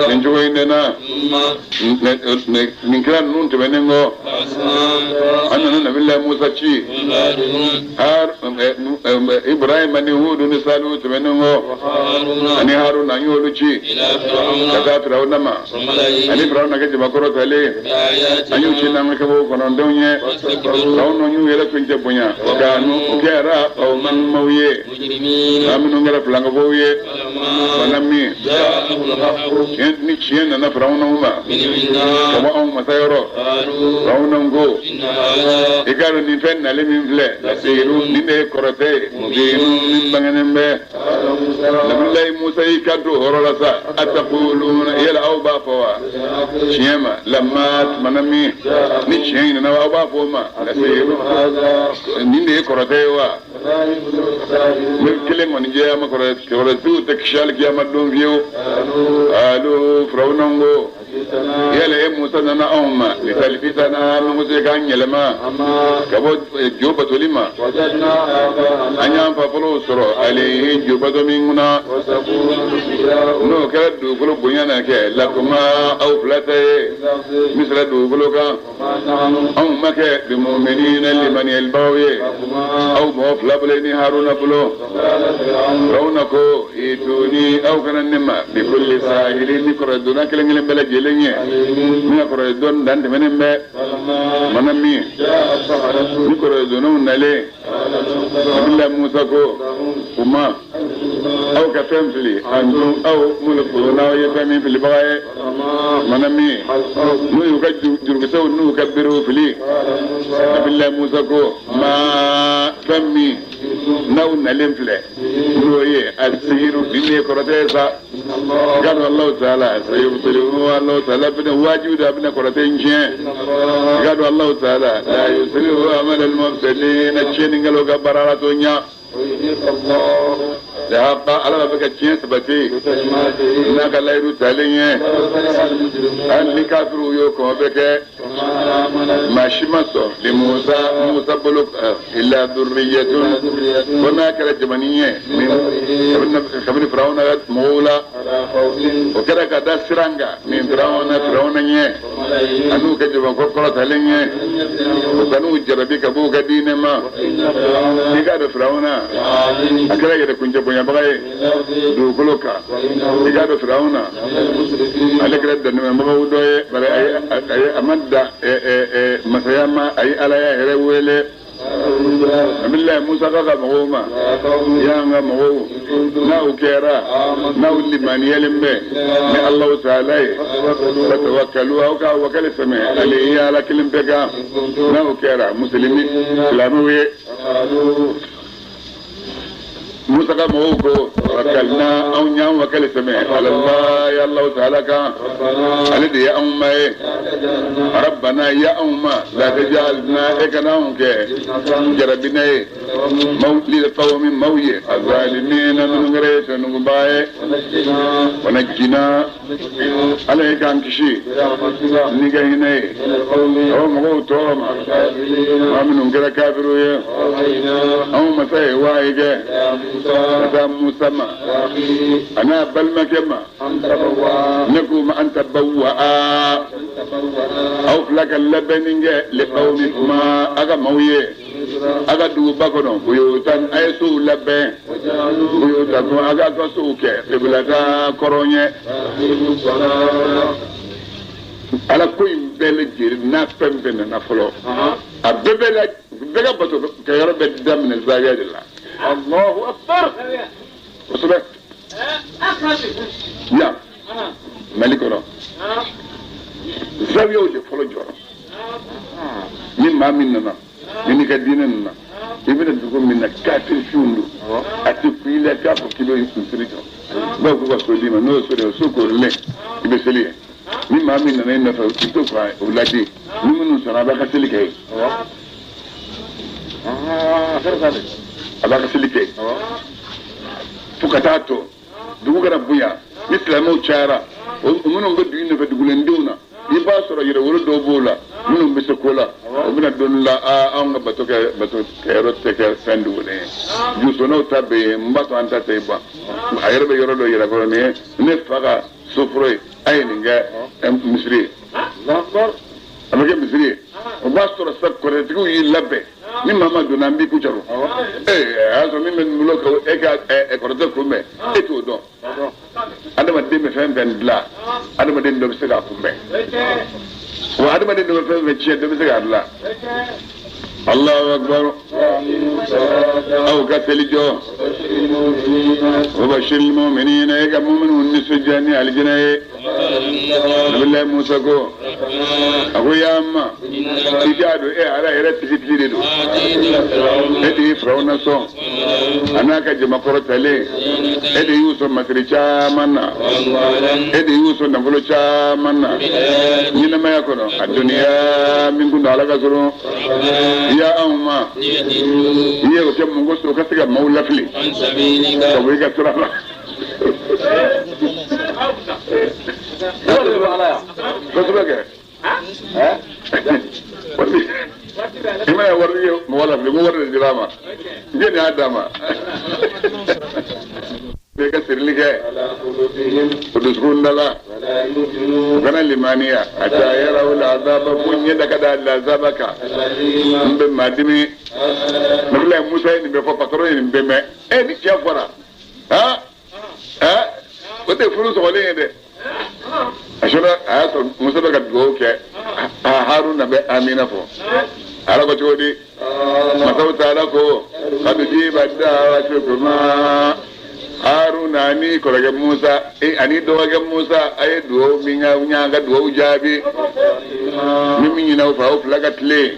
nin cogo in de na nin kira ninnu tɛmɛnen kɔ an nana nabila Musa ci har Ibrahim ni Hudu ni Salihu tɛmɛnen kɔ ani Haruna an y'olu ci ka taa Firawuna ma ani Firawuna ka jamakɔrɔ talen an y'u ci n'an ka kabako kɔnɔntɔnw ye Firawuna y'u yɛrɛ kuncɛ bonya wa kanu u kɛra qawman maaw ye maa minnu kɛra filankafow ye. Fana min ni tiɲɛ nana Firawuna ma ka bɔ anw masa yɔrɔ, Firawuna ko: i k'a dɔn nin fɛn nalen min filɛ, lasihirun, nin de ye kɔrɔtɛ ye, mubinun, min bangenen bɛ. Nabilayi Musa y'i kanto o yɔrɔ la sa: atakuluna, yala aw b'a fɔ wa tiɲɛ ma, lamma, tumana min ni tiɲɛ in nana, aw b'a fɔ o ma lasihirun, nin de ye kɔrɔtɛ ye wa? Ne kelen kɔni jɛya ma, kɔrɔtɛtigiw tɛ kisi alikiyama don fiyewu. Alu, Firawuna ko: yala e Musa nana anw ma litalifitana, min ko se k'an yɛlɛma ka bɔ jo batoli ma, an y'an fa fɔlɔw sɔrɔ alayhi, jo bato min kunna, n'o kɛra dugukolo bonya na kɛ lakuma aw fila ta ye Misira dugukolo kan. Anw ma kɛ bimuminina, limaniyalibagaw ye aw mɔgɔ fila bolo ni Haruna bolo. Firawuna ko: ituni, aw kana ne ma, bikulli sahirin, ni kɔrɔdonna kelen kelen bɛɛ lajɛlen ye min ka kɔrɔdɔn dan tɛmɛnen bɛ. Mana min ni kɔrɔdonnaw nalen, Nabila Musa ko u ma: aw ka fɛn fili, antum, aw mulkuna, aw ye fɛn min filibaga ye. Mana min n'u y'u ka jurukisɛw n'u ka berew fili, Nabila Musa ko: ma fɛn min n'aw nalen filɛ n'o ye asihiru, nin de ye kɔrɔtɛ ye sa, k'a dɔn Alahu Taala sayubtiluhu, Alahu Taala bɛna wajibi don a bɛna kɔrɔtɛ in tiɲɛ. K'a dɔn Alahu Taala la yuslihu amal al-mufsidin, tiɲɛnikɛlaw ka baara la to ɲa. Haqa, Ala b'a fɛ ka tiɲɛ sabati n'a ka layidu talen ye, hali ni kafiriw y'o kɔn bɛ kɛ. Maa si ma sɔn li Musa, Musa bolo, illa durriyatun, ko n'a kɛra jamani ye min kabini Firawuna ka mɔgɔw la. O kɛra ka da siran kan min Firawuna, Firawuna ɲɛ an'u ka jama kɔrɔtalen ye, o kan'u jarabi ka b'u ka diinɛ ma. I k'a dɔn Firawuna a kɛra yɛrɛ kuncɛ bonyabaga ye dugukolo kan. I k'a dɔn Firawuna ale kɛra dantɛmɛbagaw dɔ ye, bari a ye a ma da masaya ma, a ye Ala ya yɛrɛ wele. Nabilayi Musa ka mɔgɔw ma: y'an ka mɔgɔw, n'aw kɛra n'aw limaniyalen bɛ ni Alahu Taala ye, fatawakkalu, aw ka wakali sɛmɛ ale Ala kelen bɛɛ kan, n'aw kɛra musulimi silamɛw ye. Musa ka mɔgɔw ko: wakkalna, anw y'an wakali sɛmɛ ala ya Alahu Taala kan, ale de ye anw ma ye. Rabbana, ya anw ma, la tajalna, e kana anw kɛ jarabina ye maw lil qawmi, maw ye azalimina, minnu kɛra ye tɔnuguba ye. Wanajjina, Ala ye k'an kisi n'i ka hinɛ ye aw mɔgɔw tɔɔrɔ ma, maa minnu kɛra kafiriw ye. Anw masa ye wahayi kɛ ka taa Musa ma a n'a balimakɛ ma, ne k'u ma: an tabawwa, aw fila ka labɛnni kɛ, liqawmikuma, a ka maaw ye a ka duguba kɔnɔ, buyutan, a ye sow labɛn, buyutan ko a ka sow kɛ qiblata, kɔrɔn ye. Ala ko in bɛɛ lajɛlen n'a fɛn fɛn nana fɔlɔ, a bɛɛ bɛ la bɛɛ ka bato kɛyɔrɔ bɛ daminɛ zawiya de la. Allahu akbar. Kosɛbɛ yan Mali kɔnɔ, zawiyaw de fɔlɔ jɔra. Ni maa min nana ni n'i ka diinɛ nana, i bɛna dugu min na kafiri fiw don, a tɛ kun i la k'a fɔ k'i bɛ misiri jɔ. Dɔw k'u ka so d'i ma, n'o ye so de ye, so koorilen, i bɛ seli yen. Ni maa min nana i nɔfɛ, i to ka o ladi, ni minnu sɔnna, a b'a ka seli kɛ yen. A b'a ka seli kɛ yen fo ka taa to dugu kana bonya. Ni silamɛw cayara, o minnu bɛ dugu in nɔfɛ dugulendenw na, i b'a sɔrɔ yɛrɛwolo dɔw b'o la minnu bɛ se ko la, o bɛna don la anw ka bato kɛ bato kɛyɔrɔ tɛ kɛ fɛn dogolen ye, jusɔnnaw ta bɛ yen, n b'a to an ta tɛ ban. A yɛrɛ bɛ yɔrɔ dɔ yɛrɛ kɔrɔ, nin ye ne fa ka soforo ye, a ye nin kɛ misiri ye, a bɛ kɛ misiri ye. O b'a sɔrɔ sa kɔrɔtɛtigiw y'i labɛn, ni maa ma donna an b'i ku caro. Ee, a y'a sɔrɔ min bɛ nin bolo ka e ka kɔrɔtɛ kunbɛn, e t'o dɔn. Adamaden bɛ fɛn fɛn dilan, adamaden dɔ bɛ se k'a kunbɛn wa. Adamaden dɔ bɛ fɛn fɛn tiɲɛ, dɔ bɛ se k'a dilan. Allahu akbar. Aw ka seli jɔ. Wa bashiril mu'minina, e ka mu'minu nisɔndiya ni alijinɛ ye. Nabilayi Musa ko, a ko ya ma, i k'a dɔn e Ala yɛrɛ tigitigi de don. E de ye Firawuna sɔn a n'a ka jama kɔrɔtalen, e de y'u sɔn masiri caman na, e de y'u sɔn nafolo caman na ɲɛnamaya kɔnɔ a duniya min kun don ala ka surun. Ya anw ma, i ye o kɛ mun kosɔn? O ka se ka maaw lafili ka bɔ i ka sira la. Kosɛbɛ kɛ. I mana wari ye mɔgɔ lafili, ko wari de dira a ma, jɛni y'a d'a ma. Bɛɛ ka sirili kɛ o dusukun da la, u kana limaniya hatta yarawul azaba, fo ɲɛ da ka da lazaba kan. N bɛ maa dimi. Nabilayi Musa ye nin bɛɛ fɔ, patɔrɔn ye nin bɛɛ mɛn. Ɛ, ni cɛ fɔra, han han, o tɛ furu sɔgɔlen ye dɛ. A sɔrɔ a y'a sɔrɔ Musa bɛ ka dugawu kɛ, a Haruna bɛ amina fɔ. Ala ko cogo di? Masaw taala ko kad ujibat da'watukuma. Haruna ani kɔrɔkɛ Musa ani dɔgɔkɛ Musa, a ye dugawu min kɛ, n y'a ka dugawu jaabi. Ni min ɲinɛ aw fɛ, aw fila ka tilen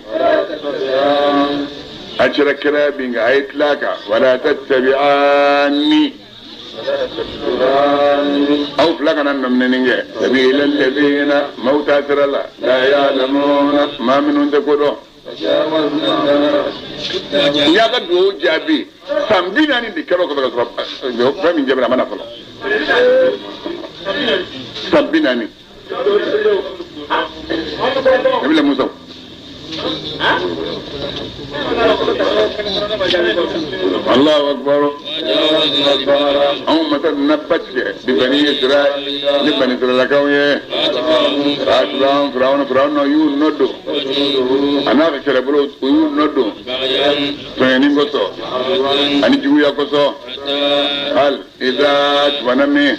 a cɛra kɛra bin kan, a ye tila a kan. Wala tattabi'ani, aw fila kana nɔminɛni kɛ sabila alladhina, maaw ta sira la, la ya'lamuna, maa minnu tɛ ko dɔn. N y'a ka dugawu jaabi. San 40 de kɛra o kɔfɛ ka sɔrɔ fɛn min jaabira, a ma na fɔlɔ. San 40, Nabila Musa. Allahu akbar. Anw masa na ba tigɛ bi bani Israël, ni bani Israɛlakaw ye. Atba'ahum Firawuna, Firawuna y'u nɔ don, a n'a ka kɛlɛbolo, u y'u nɔ don tɔɲɔni kosɔn ani juguya kosɔn. Hal iza tuma min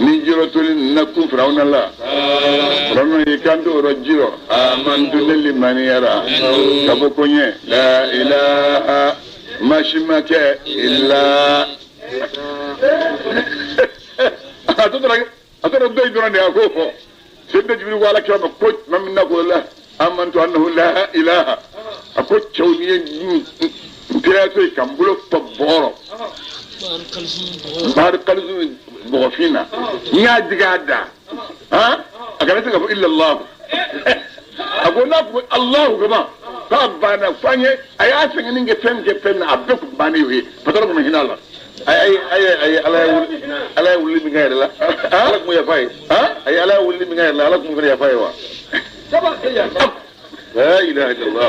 ni jirɔ toli nana kun Firawuna la, Firawuna y'i kanto o rɔ jirɔ, amantu, ne limaniyara ka bɔ ko ɲɛ, la ilaha, maa si ma kɛ illa. A tora dɔ in dɔrɔn de, a k'o fɔ. Seyidina Jibiri ko Ala kira ma ko tuma min na ko la amantu annahu la ilaha, a ko cɛw, ni ye n teriya to yen ka n bolo fa bɔgɔ bahari kalisum bɔgɔfin na, n y'a digi a da, han, a kana se ka fɔ illa Allah. A ko n'a ko Allahu kama k'a banna f'an ye, a y'a sɛgɛnni kɛ fɛn kɛ fɛn na, a bɛɛ kun bannen y'o ye. Patɔrɔn kun bɛ hinɛ a la. Ayi ayi ayi, Ala ye wuli min kɛ yɛrɛ la, Ala kun yafa ye. Ayi, Ala ye wuli min kɛ yɛrɛ la, Ala kun fana yafa ye wa. La ilaha illallah.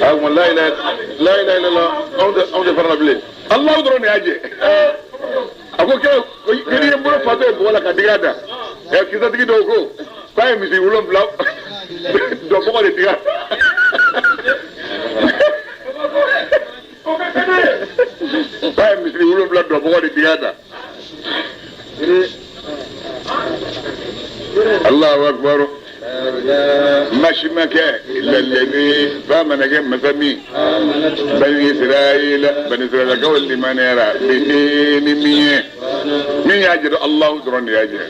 Ah, la ilaha, la ilaha illallah. Anw tɛ fara la bilen. Allahu dɔrɔn de y'a jɛ. A ko kɛ ko n'i ye n bolo fatɔ ye bɔgɔ la ka digi a da. Ɛ, kisatigi dɔw ko k'a ye misi 7 dɔ bɔgɔ de digi a. K'a ye misi 7 dɔ bɔgɔ de digi a da. Allahu akbar. Maa si ma kɛ illa alladhi, fa mana kɛ masa min bani Israila, bani Israilakaw limaniyara bihi, ni min ye, min y'a jɛ, Allahu dɔrɔn de y'a jɛ.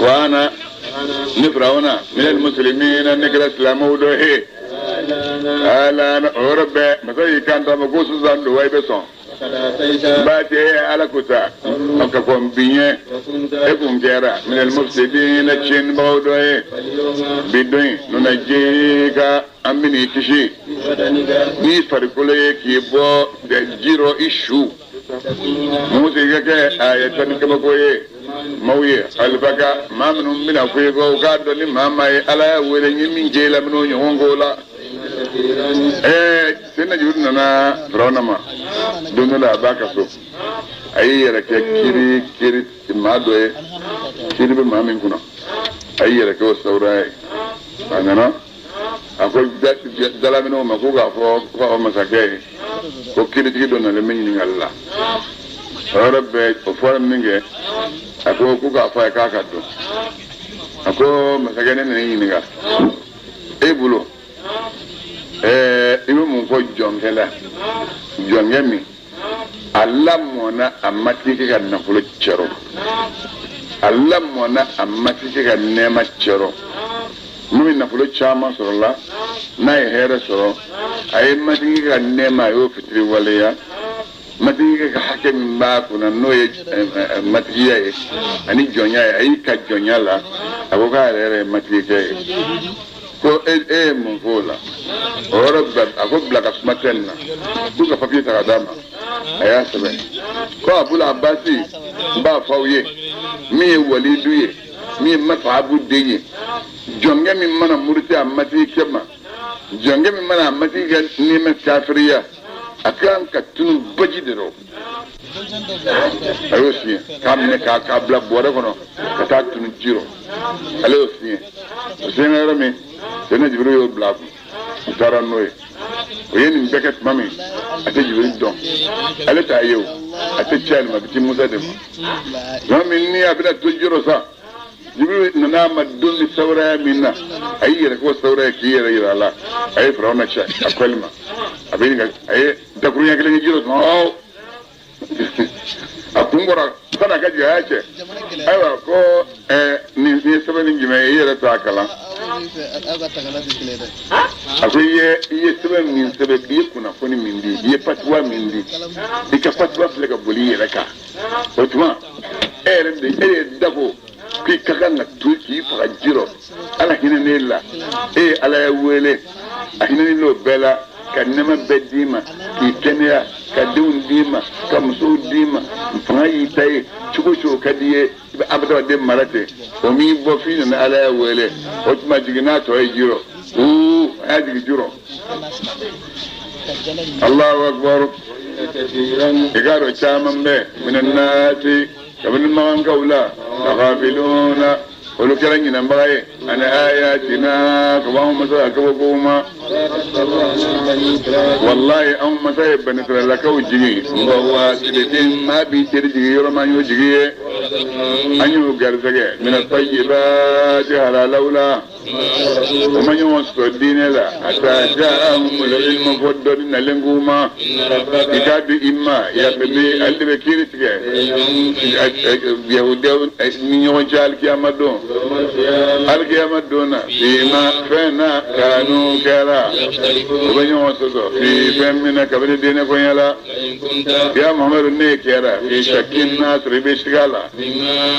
Wa ana, ni Firawuna, minal muslimina, ne kɛra silamɛw dɔ ye. Ala o yɔrɔ bɛɛ, masa y'i kanto a ma ko sisan don wa, i bɛ sɔn ba tɛ Ala ko ta ka kɔn bi ɲɛ, e kun kɛra minal mufsidina, tiɲɛnibagaw dɔ ye. Bi don in nunajjika, an bɛn'i kisi n'i farikolo ye k'i bɔ ji rɔ i su musa, i ka kɛ ayatan, ni kabako ye maaw ye, alibaka maa minnu bɛna fɔ i kɔ, u k'a dɔn ni maa maa ye Ala y'a wele n ye min k'e la, minnu ɲɔgɔn k'o la. Ɛɛ, Seyidina Jibiri nana Firawuna ma don dɔ la, a b'a ka so, a y'i yɛrɛ kɛ kiri kiri maa dɔ ye, kiri bɛ maa min kunna, a y'i yɛrɛ kɛ o sawura ye. A nana, a ko dalaminɛw ma ko k'a fɔ masakɛ ye ko kiritigi dɔ nalen bɛ ɲininkali la. O yɔrɔ bɛɛ, o fɔra min kɛ, a ko k'a fɔ a ye k'a ka don. A ko masakɛ, ne nana i ɲininka e bolo, i bɛ mun fɔ jɔnkɛ la, jɔnkɛ min a lamɔna a matigikɛ ka nafolo cɛrɔ, a lamɔna a matigikɛ ka nɛɛma cɛrɔ, min bɛ nafolo caman sɔrɔ la, n'a ye hɛrɛ sɔrɔ, a ye matigikɛ ka nɛɛma, a y'o fitiri waleya, matigikɛ ka hakɛ min b'a kunna, n'o ye matigiya ye ani jɔnya ye, a y'i ka jɔnya la, a ko k'a yɛrɛ yɛrɛ ye matigikɛ ye. Ko e ye mun fɔ o la? O yɔrɔ bɛɛ, a ko bila ka suma tɛ nin na, k'u ka papiye ta ka d'a ma. A y'a sɛbɛn ko Abul Abasi, n b'a fɔ aw ye, min ye Walidu ye, min ye Masahabu den ye, jɔnkɛ min mana muruti a matigikɛ ma, jɔnkɛ min mana a matigikɛ nɛɛma kafiriya, a kan ka tunu baji de rɔ. A y'o siɲɛ k'a minɛ k'a bila bɔrɛ kɔnɔ ka taa tunu ji rɔ. Ale y'o siɲɛ, o siɲɛ yɔrɔ min, Seyidina Jibiri y'o bila a kun, u taara n'o ye. O ye nin bɛɛ kɛ tuma min, a tɛ Jibiri dɔn, ale t'a ye, o a tɛ ci ale ma, a bɛ ci Musa de ma. Tuma min ni a bɛna to ji rɔ sa, Jibiri nana a ma don ni sawuraya min na, a y'i yɛrɛ k'o sawuraya k'i yɛrɛ yira a la, a ye Firawuna ci a kɔli ma. A bɛ ɲininka, a ye dakuruɲɛ kelen kɛ ji rɔ tuma, ɔ a kun bɔra sani a ka jigin, a y'a cɛ. Ayiwa, ko nin ye sɛbɛnni jumɛn ye? I yɛrɛ t'a kalan. A ko i ye sɛbɛn min sɛbɛn, i ye kunnafoni min di, i ye fatuwa min di, i ka fatuwa filɛ ka boli i yɛrɛ kan. O tuma e yɛrɛ de, e ye dako k'i ka kan ka to k'i faga ji rɔ, Ala hinɛ ne la, e ye Ala ye wele, a hinɛ n'o bɛɛ la, ka nɛɛma bɛɛ d'i ma, k'i kɛnɛya, ka denw d'i ma, ka musow d'i ma, fanga y'i ta ye, cogo cogo ka di i ye, i bɛ adamaden mara ten, o m'i bɔ f'i nana Ala ye wele. O tuma jigin n'a tɔ ye ji rɔ. Uu, a y'a jigin ji rɔ. Allahu akbar! I k'a dɔn caman bɛ minan naasi, kabini makankaw la, lagafiluna, olu kɛra ɲinɛbaga ye, an ayatina, ka bɔ anw masa ka kabakow ma. Wallahi, anw masa ye Banisiralakaw jigin nka waasiditin, maa b'i teri jigin yɔrɔ ma, an y'o jigi ye, an y'o garisɛgɛ mina tayyibati, halalaw la. O ma ɲɔgɔn sɔrɔ diinɛ la, hatta ja'ahumul ilmu, fɔ dɔnni nalen k'u ma. I k'a di i ma yaqdi, ale de bɛ kiiri tigɛ yahudiyaw ni ɲɔgɔn cɛ alikiyama don, alikiyama don na, fima, fɛn na, kanu, kɛra o bɛ ɲɔgɔn sɔsɔ fi, fɛn min na, kabini diinɛ koɲɛ la. Ya Muhamadu, ne kɛra fi shakkin, n'a sɔrɔ i bɛ siga la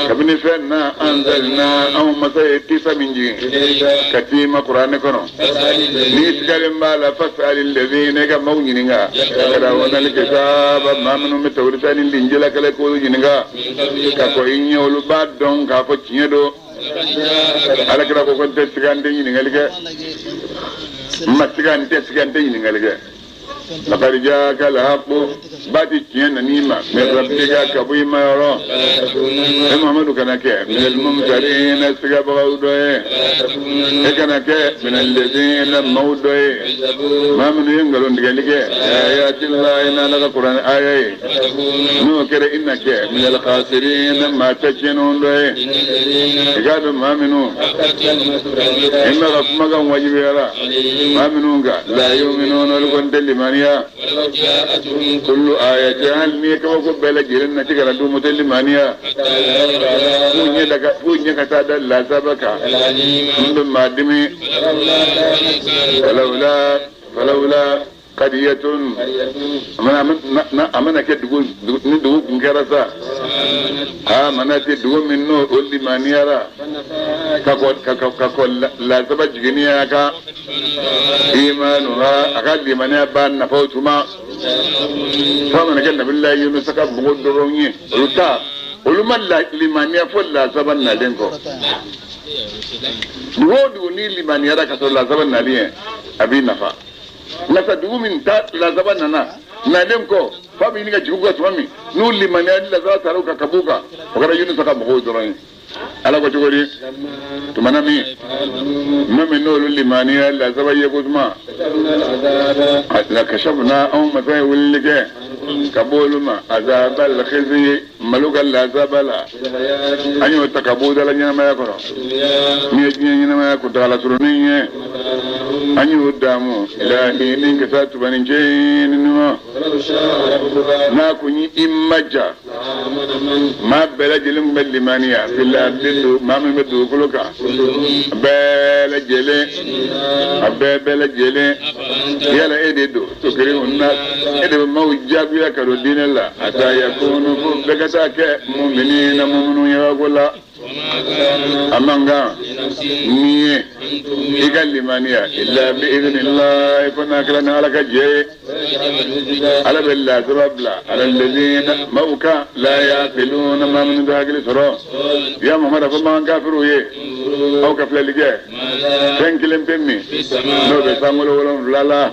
kabini fɛn na, anzalna, anw masa ye kisa min jigin ka t'i ma Kuranɛ kɔnɔ, n'i sigalen b'a la, fasali lezina, ka maaw ɲininka, yaqra'una kitaba, maa minnu bɛ Tawureta ni Linjila kɛlɛ, k'olu ɲininka ka kɔ i ɲɛ, olu b'a dɔn k'a fɔ tiɲɛ don. Ala kira ko n tɛ siga, n tɛ ɲininkali kɛ, n ma siga, n tɛ siga, n tɛ ɲininkali kɛ. Laqad jaaka alhaqu, baati tiɲɛ nan'i ma, min rabbika, ka bɔ i ma yɔrɔ. E Muhamadu, kana kɛ minal mumtarina, sigabagaw dɔ ye. E kana kɛ minal ladina, maaw dɔ ye, maa minnu ye nkalon tigɛli kɛ, ayatillahi, n'Ala ka Kuranɛ aya ye. N'o kɛra, i na kɛ minal khasirina, maa ta tiɲɛnenw dɔ ye. I k'a dɔn maa minnu i ma ka kumakan wajibiyara maa minnu kan, la yuminuna, olu kɔni tɛ limaniya. Kullu ayatin, hali n'i ye kabako bɛɛ lajɛlen na ci ka na d'u ma, tɛ limaniya f'u ɲɛ da ka f'u ɲɛ ka taa da lasaba kan n bɛ maa dimi. Falawla, falawla kadiyatun, a mana kɛ dugu ni dugu kun kɛra sa, a mana se dugu min n'o o limaniyara ka kɔ lasaba jiginni a kan, imanuha, a ka limaniya b'a nafa o tuma. Fo mana kɛ Nabilayi Yunusa ka mɔgɔ dɔrɔn ye, olu ta, olu ma limaniya fo lasaba nalen kɔ. Dugu o dugu n'i limaniyara ka sɔrɔ lasaba nalen ye, a b'i nafa. Nka dugu min ta lasaba nana nalen kɔ, fa bɛ ɲini ka jigin u kan tuma min, n'u limaniya ni lasaba taara u kan ka b'u kan, o kɛra Yunusa ka mɔgɔw dɔrɔn ye. Ala ko cogo di tuma na min maa min n'olu limaniya lasaba ye ko tuma la kashafna anw masa ye wulili kɛ ka bɔ olu ma azabal khizi malo ka lazaba la an y'o ta ka bɔ da la ɲɛnamaya kɔrɔ min ye diɲɛ ɲɛnamaya kuntagala surunin ye an y'o daamu ilahinin ka taa tubanin cɛnin ma n'a kun ye i ma ja maa bɛɛ lajɛlen tun bɛ limaniya fil ardi maa min bɛ dugukolo kan bɛɛ lajɛlen a bɛɛ lajɛlen yala e de don tukirihu na e de bɛ maaw jagoya ka don diinɛ la hatta yakunu fo bɛɛ ka taa kɛ muminina muminu ye ko la a man kan ni ye i ka limaniya illa bi idinillahi fo n'a kɛra ni ala ka jɛ ye ala bɛ lasaba bila ala ladzina maaw kan la yaqiluna maa minnu tɛ hakili sɔrɔ ya Muhammad a fɔ makan kafiriw ye aw ka filɛli kɛ fɛn kelen pe min n'o bɛ sankolo wolonwula la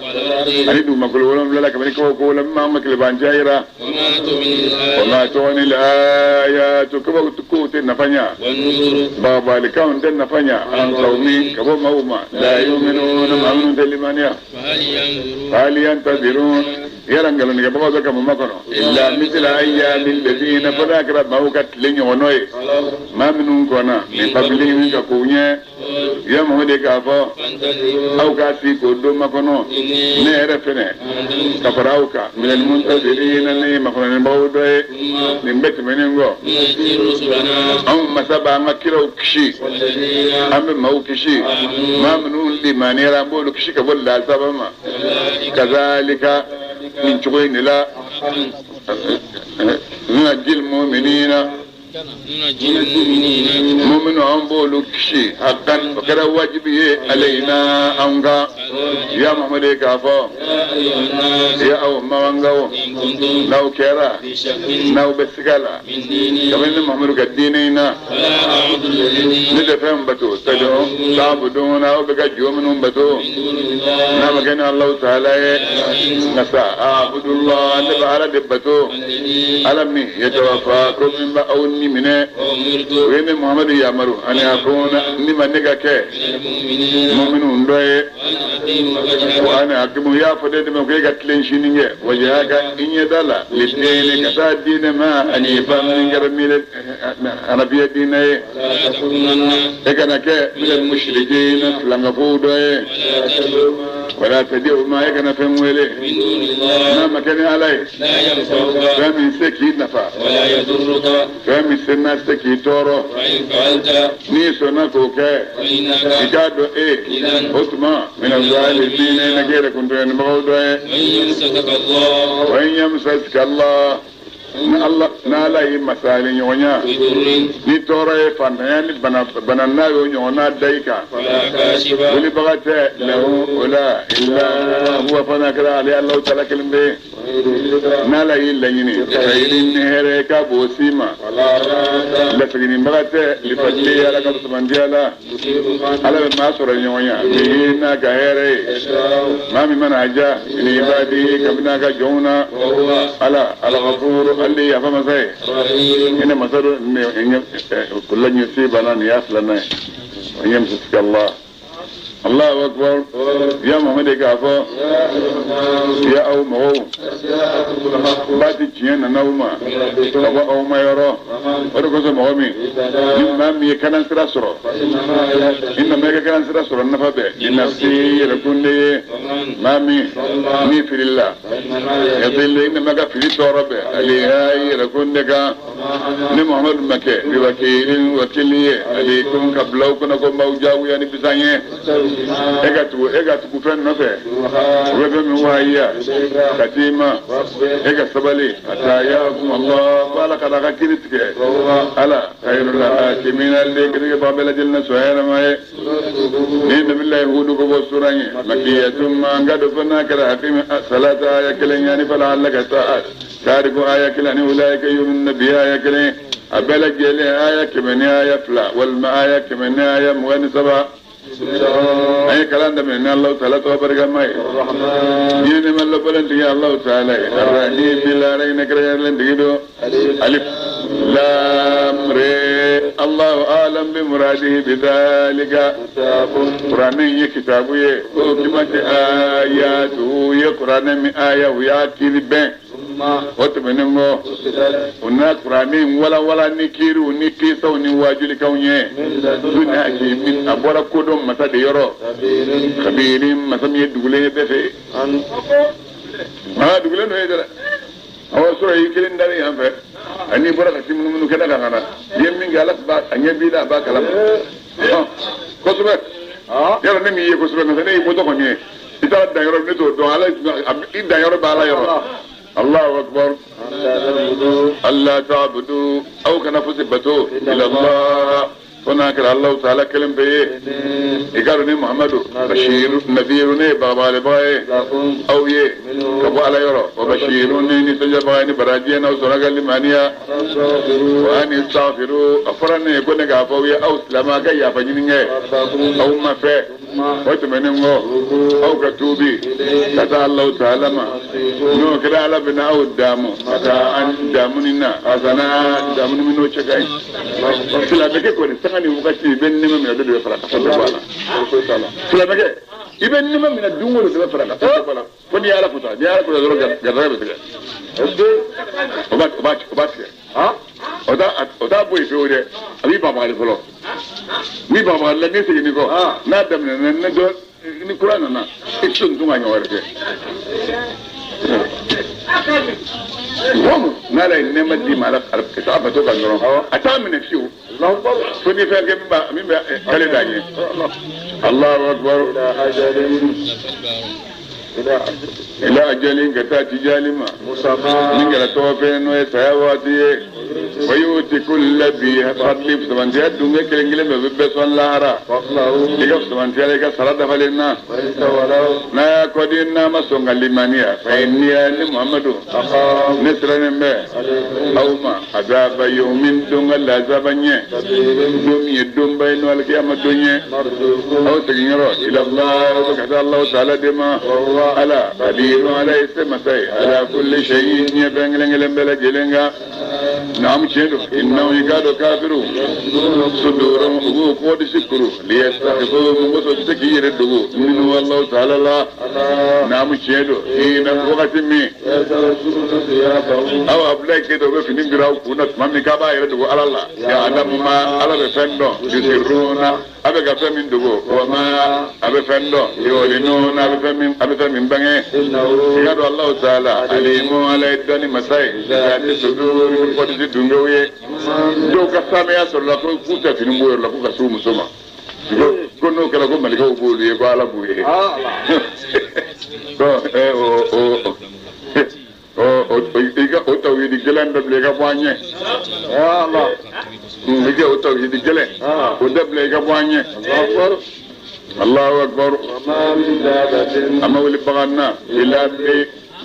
ani dugumakolo wolonwula la kabini kabako la min b'an ka tilebanciya jira wa ma tughni al-ayatu kow tɛ nafa ɲa bagabalikanw tɛ nafa ɲa an qawmin ka bɔ maaw ma la yu'minuna maa minnu tɛ limaniya hal yantazirun yala nkalontigɛbagaw bɛ ka mun makɔnɔ illa misla ayyami alladhina fo n'a kɛra maaw ka tile ɲɔgɔnnɔ ye maa minnu kɔnna min qablihim ka k'u ɲɛ ya Muhamadu k'a fɔ aw k'a sigi k'o don makɔnɔ ne yɛrɛ fɛnɛ ka fara aw kan minal muntazirina ne ye makɔnɔnibagaw dɔ ye nin bɛɛ tɛmɛnen kɔ anw masa b'an ka kiraw kisi an bɛ maaw kisi maa minnu limaniyara an b'olu kisi ka bɔ lasaba ma kazalika nin cogo in de la nunajjil mu'minina muminu an b'olu kisi hakan o kɛra wajibi ye alayina an kan ya Muhamadu k'a fɔ ya aw makankaw n'aw kɛra n'aw bɛ siga la kabini ne Muhamadu ka diinɛ in na ne tɛ fɛn bato tad'u ta'buduna aw bɛ ka jo minnu bato n'a ma kɛ ni Alahu taala ye nka sa abudullah ne bɛ Ala de bato ala min yatawaffakum min bɛ aw ni minɛ o ye ne Muhamadu yamaru an akuna ni ma ne ka kɛ muminu dɔ ye wa an aqimu y'a fɔ de dɛmɛ ko e ka tilen sini kɛ wajhaka i ɲɛda la lidini ka taa diinɛ ma hanifa min kɛra miiri hanafiya diinɛ ye e kana kɛ minal mushrikina filankafow dɔ ye wala tad'u ma e kana fɛn wele n'a ma kɛ ni ala ye fɛn min se k'i nafa fɛn min se n'a se k'i tɔɔrɔ n'i sɔnna k'o kɛ i k'a dɔn e o tuma mina zalimina na kɛ yɛrɛ kuntɔɲɔnibagaw dɔ ye wa in yamsaska Allah n'ala y'i masali ɲɔgɔnya ni tɔɔrɔ ye fantanya ni bana n'a y'o ɲɔgɔnna da i kan wilibaga tɛ lahu o la illa huwa fana kɛra ale Alahu taala kelen bɛ yen n'ala y'i laɲini khairin ni hɛrɛ k'a b'o s'i ma laseginnibaga tɛ lifadli ala ka fisamantiya la ala bɛ maa sɔrɔ ɲɔgɔnya bihi n'a ka hɛrɛ ye maa min mana a ja min ibadihi kabini a ka jɔnw na ala al-ghafuru ale ye yafa masa ye hinɛ masa don lan yusibana nin y'a filanan ye wa in yamsaska Allah Allahu akbar ya Muhammad k'a fɔ ya aw mɔgɔw baati tiɲɛ nana aw ma ka bɔ aw ma yɔrɔ o de kosɔn mɔgɔ min ni maa min ye kanan sira sɔrɔ i nana i ka kanan sira sɔrɔ nafa bɛɛ i nafsi yɛrɛkun de ye maa min n'i filila yadillu i nana ka fili tɔɔrɔ bɛɛ alayha i yɛrɛkun de kan ni Muhammadu ma kɛ biwakilin wakili ye alaykum ka bila aw kunna ko n b'aw jagoya ni bisan ye e ka tugu fɛn nɔfɛ o bɛ fɛn min wahayiya ka t'i ma e ka sabali hatta yahkum Allah ko ala ka n'a ka kiiri tigɛ ala khayrul hakimina ale kiiritigɛbaga bɛɛ lajɛlen na sɔn hɛrɛma ye ni nabilayi hudu ko bɔ sura ye makiyatun ma n ka dɔ fɔ n'a kɛra aqimi salata aya kelen yanni fala alaka ta'a tariku aya kelen ani ulaika yu'minuna bihi aya kelen a bɛɛ lajɛlen aya 102 walima aya 123 an ye kalan daminɛ ni Alahu taala tɔgɔ barikama ye diɲɛ nɛɛma lɔbɔlen tigi Alahu taala ye arahimi lahara hinɛ kɛrɛnkɛrɛnlen tigi don alif lam re ye Allahu alam bi muradihi bi dhalika kuranɛ in ye kitabu ye uhkimat ayatuhu ye kuranɛ min aya u y'a kiiri bɛn o tɛmɛnen kɔ u na kuranɛ in walawala ni kiiriw ni kisaw ni waajulikanw ye min hakimin a bɔra kodɔn masa de yɔrɔ kabirin masa min ye dugulen ye bɛɛ fɛ aa dugulen dɔ ye dɛ awɔ sɔrɔ i kelen dalen yan fɛ ani bɔra ka ci munumunu kɛnɛ kan ka na i ye min kɛ ala b'a a ɲɛ b'i la a b'a kalama kosɛbɛ yɔrɔ ne m'i ye kosɛbɛ nka ne y'i bɔtɔ kɔni ye i taara dan yɔrɔ ne t'o dɔn ala i dan yɔrɔ bɛ ala yɔrɔ Allahu akbar alla ta'budu aw kana fosi bato illallah fo n'a kɛra Allahu ta'ala kelen pe ye i k'a dɔn ne Muhamadu bashiru nadhiru ne ye bagabagalibaga ye aw ye ka bɔ ala yɔrɔ wa bashiru ne nisɔndiyabaga ye ni baraji ye n'aw sɔnna ka limaniya wa an istaghfiru a fɔra ne ye ko ne k'a fɔ aw ye aw silamɛ ka yafa ɲini kɛ aw ma fɛ o tɛmɛnen kɔ aw ka tuubi ka taa Allahu ta'ala ma n'o kɛra ala bɛna aw daamu ka taa an daamuni na hasana daamuni min n'o cɛ ka ɲi silamɛkɛ kɔni sanga ni wagati i bɛ nɛɛma minɛ dɔ de bɛ fara kan fo tɛ bɔ a la silamɛkɛ i bɛ nɛɛma minɛ don o don dɔ bɛ fara kan fo tɛ bɔ a la fo n'i ye ala kuta n'i ye ala kuta dɔrɔn garisɛgɛ bɛ tigɛ o b'a o b'a o b'a tigɛ o t'a bɔ yen fiyewu dɛ a b'i bagabagali fɔlɔ n'i bagabagali la n'i seginni kɔ n'a daminɛna ni dɔ ni kura nana i tɛ se tun ka ɲɔgɔn wɛrɛ kɛ mɔgɔ n'ala ye nɛɛma d'i ma ala ka bato kan dɔrɔn a t'a minɛ fiyewu fo ni fɛn kɛ min bɛ kale d'a ɲɛ Allahu akbar ila ajalin ka taa tijali ma min kɛra tɔgɔ fɛn n'o ye saya waati ye wa yuti kulla bi fadli fisamantiya dunge kelen kelen bɛɛ bɛ bɛɛ sɔn lahara i ka fisamantiya la i ka sara dafalen na n'a y'a kɔdi n'a ma sɔn ka limaniya fa inniya ne muhamadu ne sirannen bɛ aw ma azaba yawmin don ka lazaba ɲɛ don min ye donba ye n'o alikiyama don ye aw seginyɔrɔ ila Allah ka taa Allahu ta'ala de ma ala kadiru ala ye se masa ye ala kulli shay'in ɲɛ fɛn kelen kelen bɛɛ lajɛlen kan naam tiɲɛ don innahu i k'a dɔn kafiru sudurun u b'u kɔdisi kuru liyastakhfu mun kosɔn u tɛ se k'i yɛrɛ dogo minnu Allahu ta'ala la naam tiɲɛ don ina wagati min aw Abudulayi Keyita u bɛ fini biri aw kun na tuma min k'a b'a yɛrɛ dogo ala la ya'lamu ma ala bɛ fɛn dɔn yusirruna a bɛ ka fɛn min dogo wa ma a bɛ fɛn dɔn yu'linuna a bɛ fɛn min a bɛ fɛn min bange i k'a dɔn Alahu taala alimu ala ye dɔnni masa ye bizati sudur ni kɔdisi dungew ye dɔw ka saamɛya sɔrɔla ko k'u tɛ fini bɔ yɔrɔ la k'u ka s'u muso ma ko n'o kɛra ko malikaw b'olu ye ko ala b'u ye ko o i ka o tawhidi gɛlɛn dabila i ka bɔ an ɲɛ i ka o tawhidi gɛlɛn o dabila i ka bɔ an ɲɛ Allahu akbar a ma wuli bagan na ila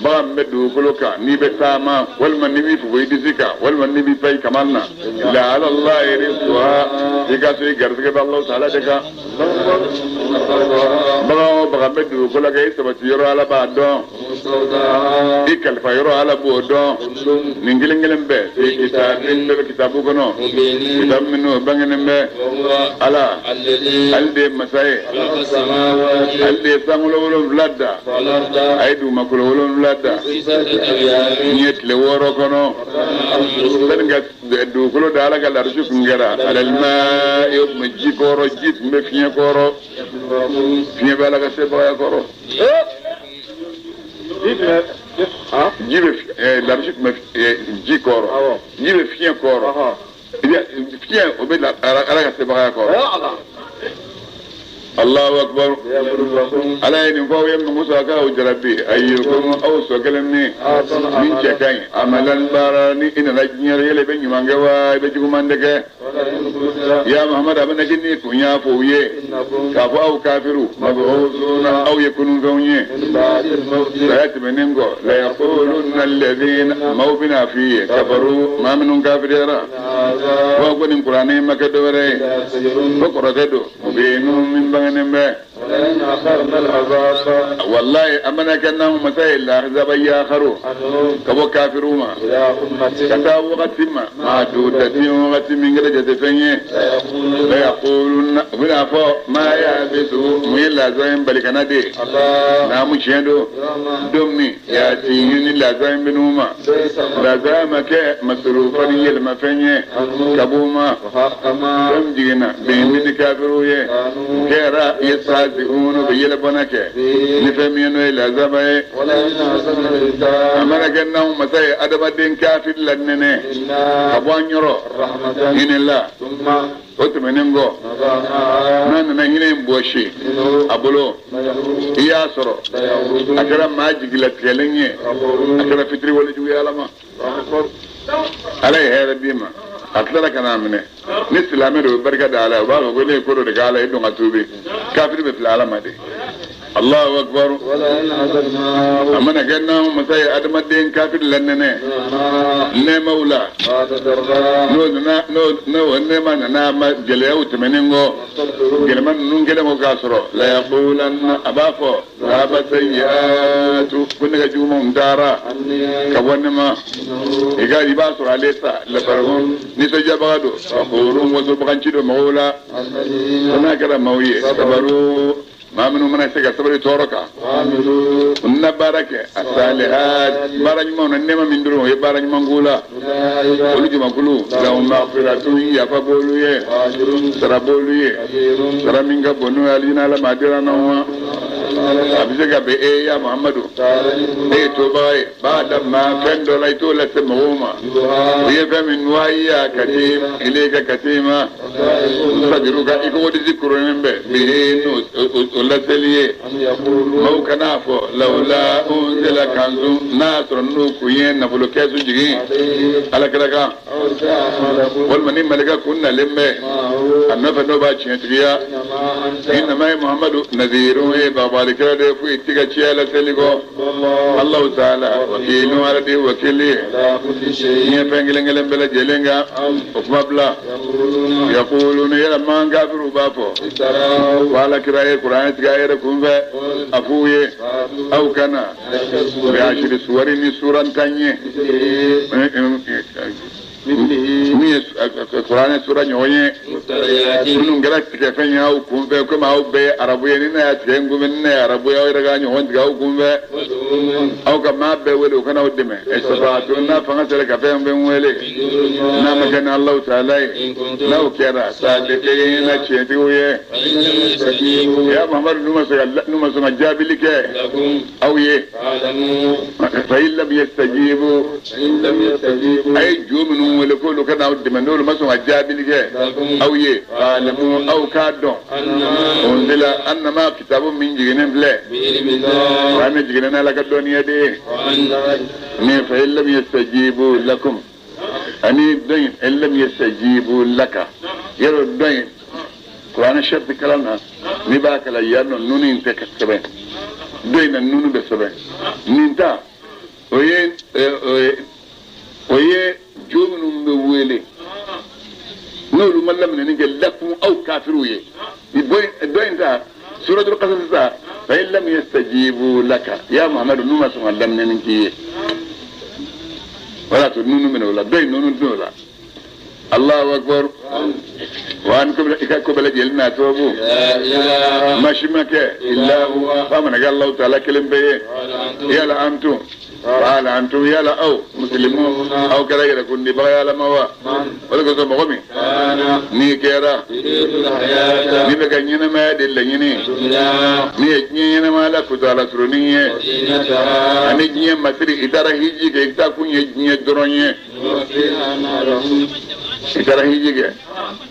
bagan bɛ dugukolo kan n'i bɛ taama walima n'i b'i fufu i disi kan walima n'i b'i pan i kaman na illa ala Allahi rizquha i ka so i garisɛgɛ bɛ Alahu taala de kan bagan o bagan bɛ dugukolo kan i sabati yɔrɔ ala b'a dɔn i kalifa yɔrɔ ala b'o dɔn nin kelen kelen bɛɛ fi kitabin bɛɛ bɛ kitabu kɔnɔ kitabu minnu bangenen bɛ ala ale de ye masa ye ale de ye sankolo wolonwula da a ye dugumakolo wolonwula da nin ye tile wɔɔrɔ kɔnɔ sani ka dugukolo da ala ka larisi kun kɛra alalima o tun bɛ ji kɔrɔ ji tun bɛ fiɲɛ kɔrɔ fiɲɛ bɛ ala ka sebagaya kɔrɔ ji bɛ larisi tun bɛ ji kɔrɔ ji bɛ fiɲɛ kɔrɔ fiɲɛ o bɛ ala ka sebagaya kɔrɔ Allahu akbar ala ye nin fɔ aw ye mun kosɔn a k'aw jarabi ayyukum aw sɔ kelen min min cɛ ka ɲi amalan baara ni i nana diɲɛ la yala i bɛ ɲuman kɛ wa i bɛ juguman de kɛ ya Muhammad a bɛna kɛ n'i kun y'a fɔ u ye k'a fɔ aw kafiru mab'usuna aw ye kununfɛnw ye saya tɛmɛnen kɔ la yaqulunna alladhina maaw bɛna f'i ye kafaru maa minnu kafiriyara ko ko nin kuranɛ ma kɛ dɔwɛrɛ ye ko kɔrɔtɛ don mubinu min bangenen bɛ Wallahi a mana kɛ n'anw masa ye lahazaba yaakaro ka bɔ kafiriw ma ka taa wagati ma maa dudati wagati min kɛra jatefɛn ye la yaquluna u bɛna fɔ maa yahbisu mun ye lazaba in bali ka na de naamu tiɲɛ don don min yatihim ni lazaba in bɛn'u ma lazaba ma kɛ masurufan yɛlɛmafɛn ye ka b'u ma fɛn jiginna bihim ni kafiriw ye kɛra yastahzi'un bɛ yɛlɛbɔnna kɛ ni fɛn min ye n'o ye lazaba ye a mana kɛ n'anw masa ye adamaden kafiri la nɛnɛ ka bɔ an yɔrɔ hinɛ la o tɛmɛnen kɔ n'a nana hinɛ in bɔsi a bolo i y'a sɔrɔ a kɛra maa jigilatigɛlen ye a kɛra fitiriwale jugu ye ala ma ala ye hɛrɛ d'i ma a tilara ka n'a minɛ ni silamɛ don o bɛ barika da ala ye o b'a fɔ ko ne ye ko dɔ de kɛ ala ye don ka tuubi kafiri bɛ fili ala ma de Allahu akbar a mana kɛ n'anw masa ye adamaden kafiri la nɛnɛ nɛɛmaw la n'o nana n'o nɛɛma nana ma gɛlɛyaw tɛmɛnen kɔ gɛlɛma ninnu kɛlen kɔ k'a sɔrɔ la yaqulanna a b'a fɔ dhaba sayyi'atu ko ne ka jugumanw taara ka bɔ ne ma i ka i b'a sɔrɔ ale sa lafarahun nisɔndiyabaga don fakhurun wasobaganci don mɔgɔw la ko n'a kɛra maaw ye sabaru maa minnu mana se ka sabali tɔɔrɔ kan u na baara kɛ a salihat baara ɲumanw na nɛɛma min dɔrɔn o ye baara ɲuman k'u la olu jamakulu lahum maghfiratun yafa b'olu ye sara b'olu ye sara min ka bon n'o ye alijinɛ ala maa dira n'anw ma a bɛ se ka bɛn e ya muhamadu e ye tobaga ye b'a da ma fɛn dɔ la i t'o lase mɔgɔw ma u ye fɛn min wahiya ka di ilayka ka se i ma sadiruka i ko disi kurunnen bɛ bihi n'o o laseli ye maaw kan'a fɔ lawla unzila kanzun n'a y'a sɔrɔ n'u kun ye nafolo kɛsu jigin alakira kan walima ni malika kun nalen bɛ a nɔfɛ n'o b'a tiɲɛtigiya innama ye muhamadu nazirun ye bagabalikɛla de ye foyi t'i ka ciya laseli kɔ Allahu taala wakilu ala de wakili ye diɲɛ fɛn kelen kelen bɛɛ lajɛlen kan o kuma bila yakuluna yala man kafiriw b'a fɔ ko ala kira ye kuranɛ tigɛ a yɛrɛ kunfɛ a f'u ye aw ka na bi ashiri suwari ni suran tan ye min ye kuranɛ sura ɲɔgɔn ye minnu kɛra tigɛfɛn ye aw kunfɛ komi aw bɛɛ ye arabu ye ni ne y'a tigɛ n kunfɛ ni ne ye arabu ye aw yɛrɛ k'a ɲɔgɔn tigɛ aw kunfɛ aw ka maa bɛɛ wele u kana aw dɛmɛ istata'tum n'a fanga sera ka fɛn fɛn wele n'a ma kɛ ni Alahu taala ye n'aw kɛra sadiqina tiɲɛtigiw ye ya Muhamadu n'u ma sɔn ka jaabili kɛ aw ye fa in lam yastajibu a ye jo minnu wele k'olu ka n'aw dɛmɛ n'olu ma sɔn ka jaabili kɛ aw ye fa'lamu aw k'a dɔn unzila annama kitabu min jiginnen filɛ kuranɛ jiginnen n'Ala ka dɔnniya de ye ni fa in lam yastajibu lakum ani dɔ in in lam yastajibu laka yɔrɔ dɔ in kuranɛ sharti kalan na n'i b'a kalan yan nɔ nunu in tɛ sɛbɛn dɔ in na nunu bɛ sɛbɛn nin ta o ye o ye jo minnu bɛ wele n'olu ma laminɛni kɛ lakum aw kafiriw ye dɔ in ta suratul qasas ta fa in lam yastajibu laka ya muhammadu n'u ma sɔn ka laminɛni k'i ye wala to nunu minɛ o la dɔ in nunu dun o la Allahu akbar wa an ko i ka ko bɛɛ lajɛlen n'a sababu maa si ma kɛ illa huwa f'a mana kɛ Allahu taala kelen pe ye yala antum wala antum yala aw muslimu aw kɛra yɛrɛ kundibaga ye Ala ma wa o de kosɔn mɔgɔ min n'i kɛra n'i bɛ ka ɲɛnamaya de laɲini min ye diɲɛ ɲɛnamaya la kuntaala surunin ye ani diɲɛ masiri i taara hiji kɛ i taa kun ye diɲɛ dɔrɔn ye i taara hiji kɛ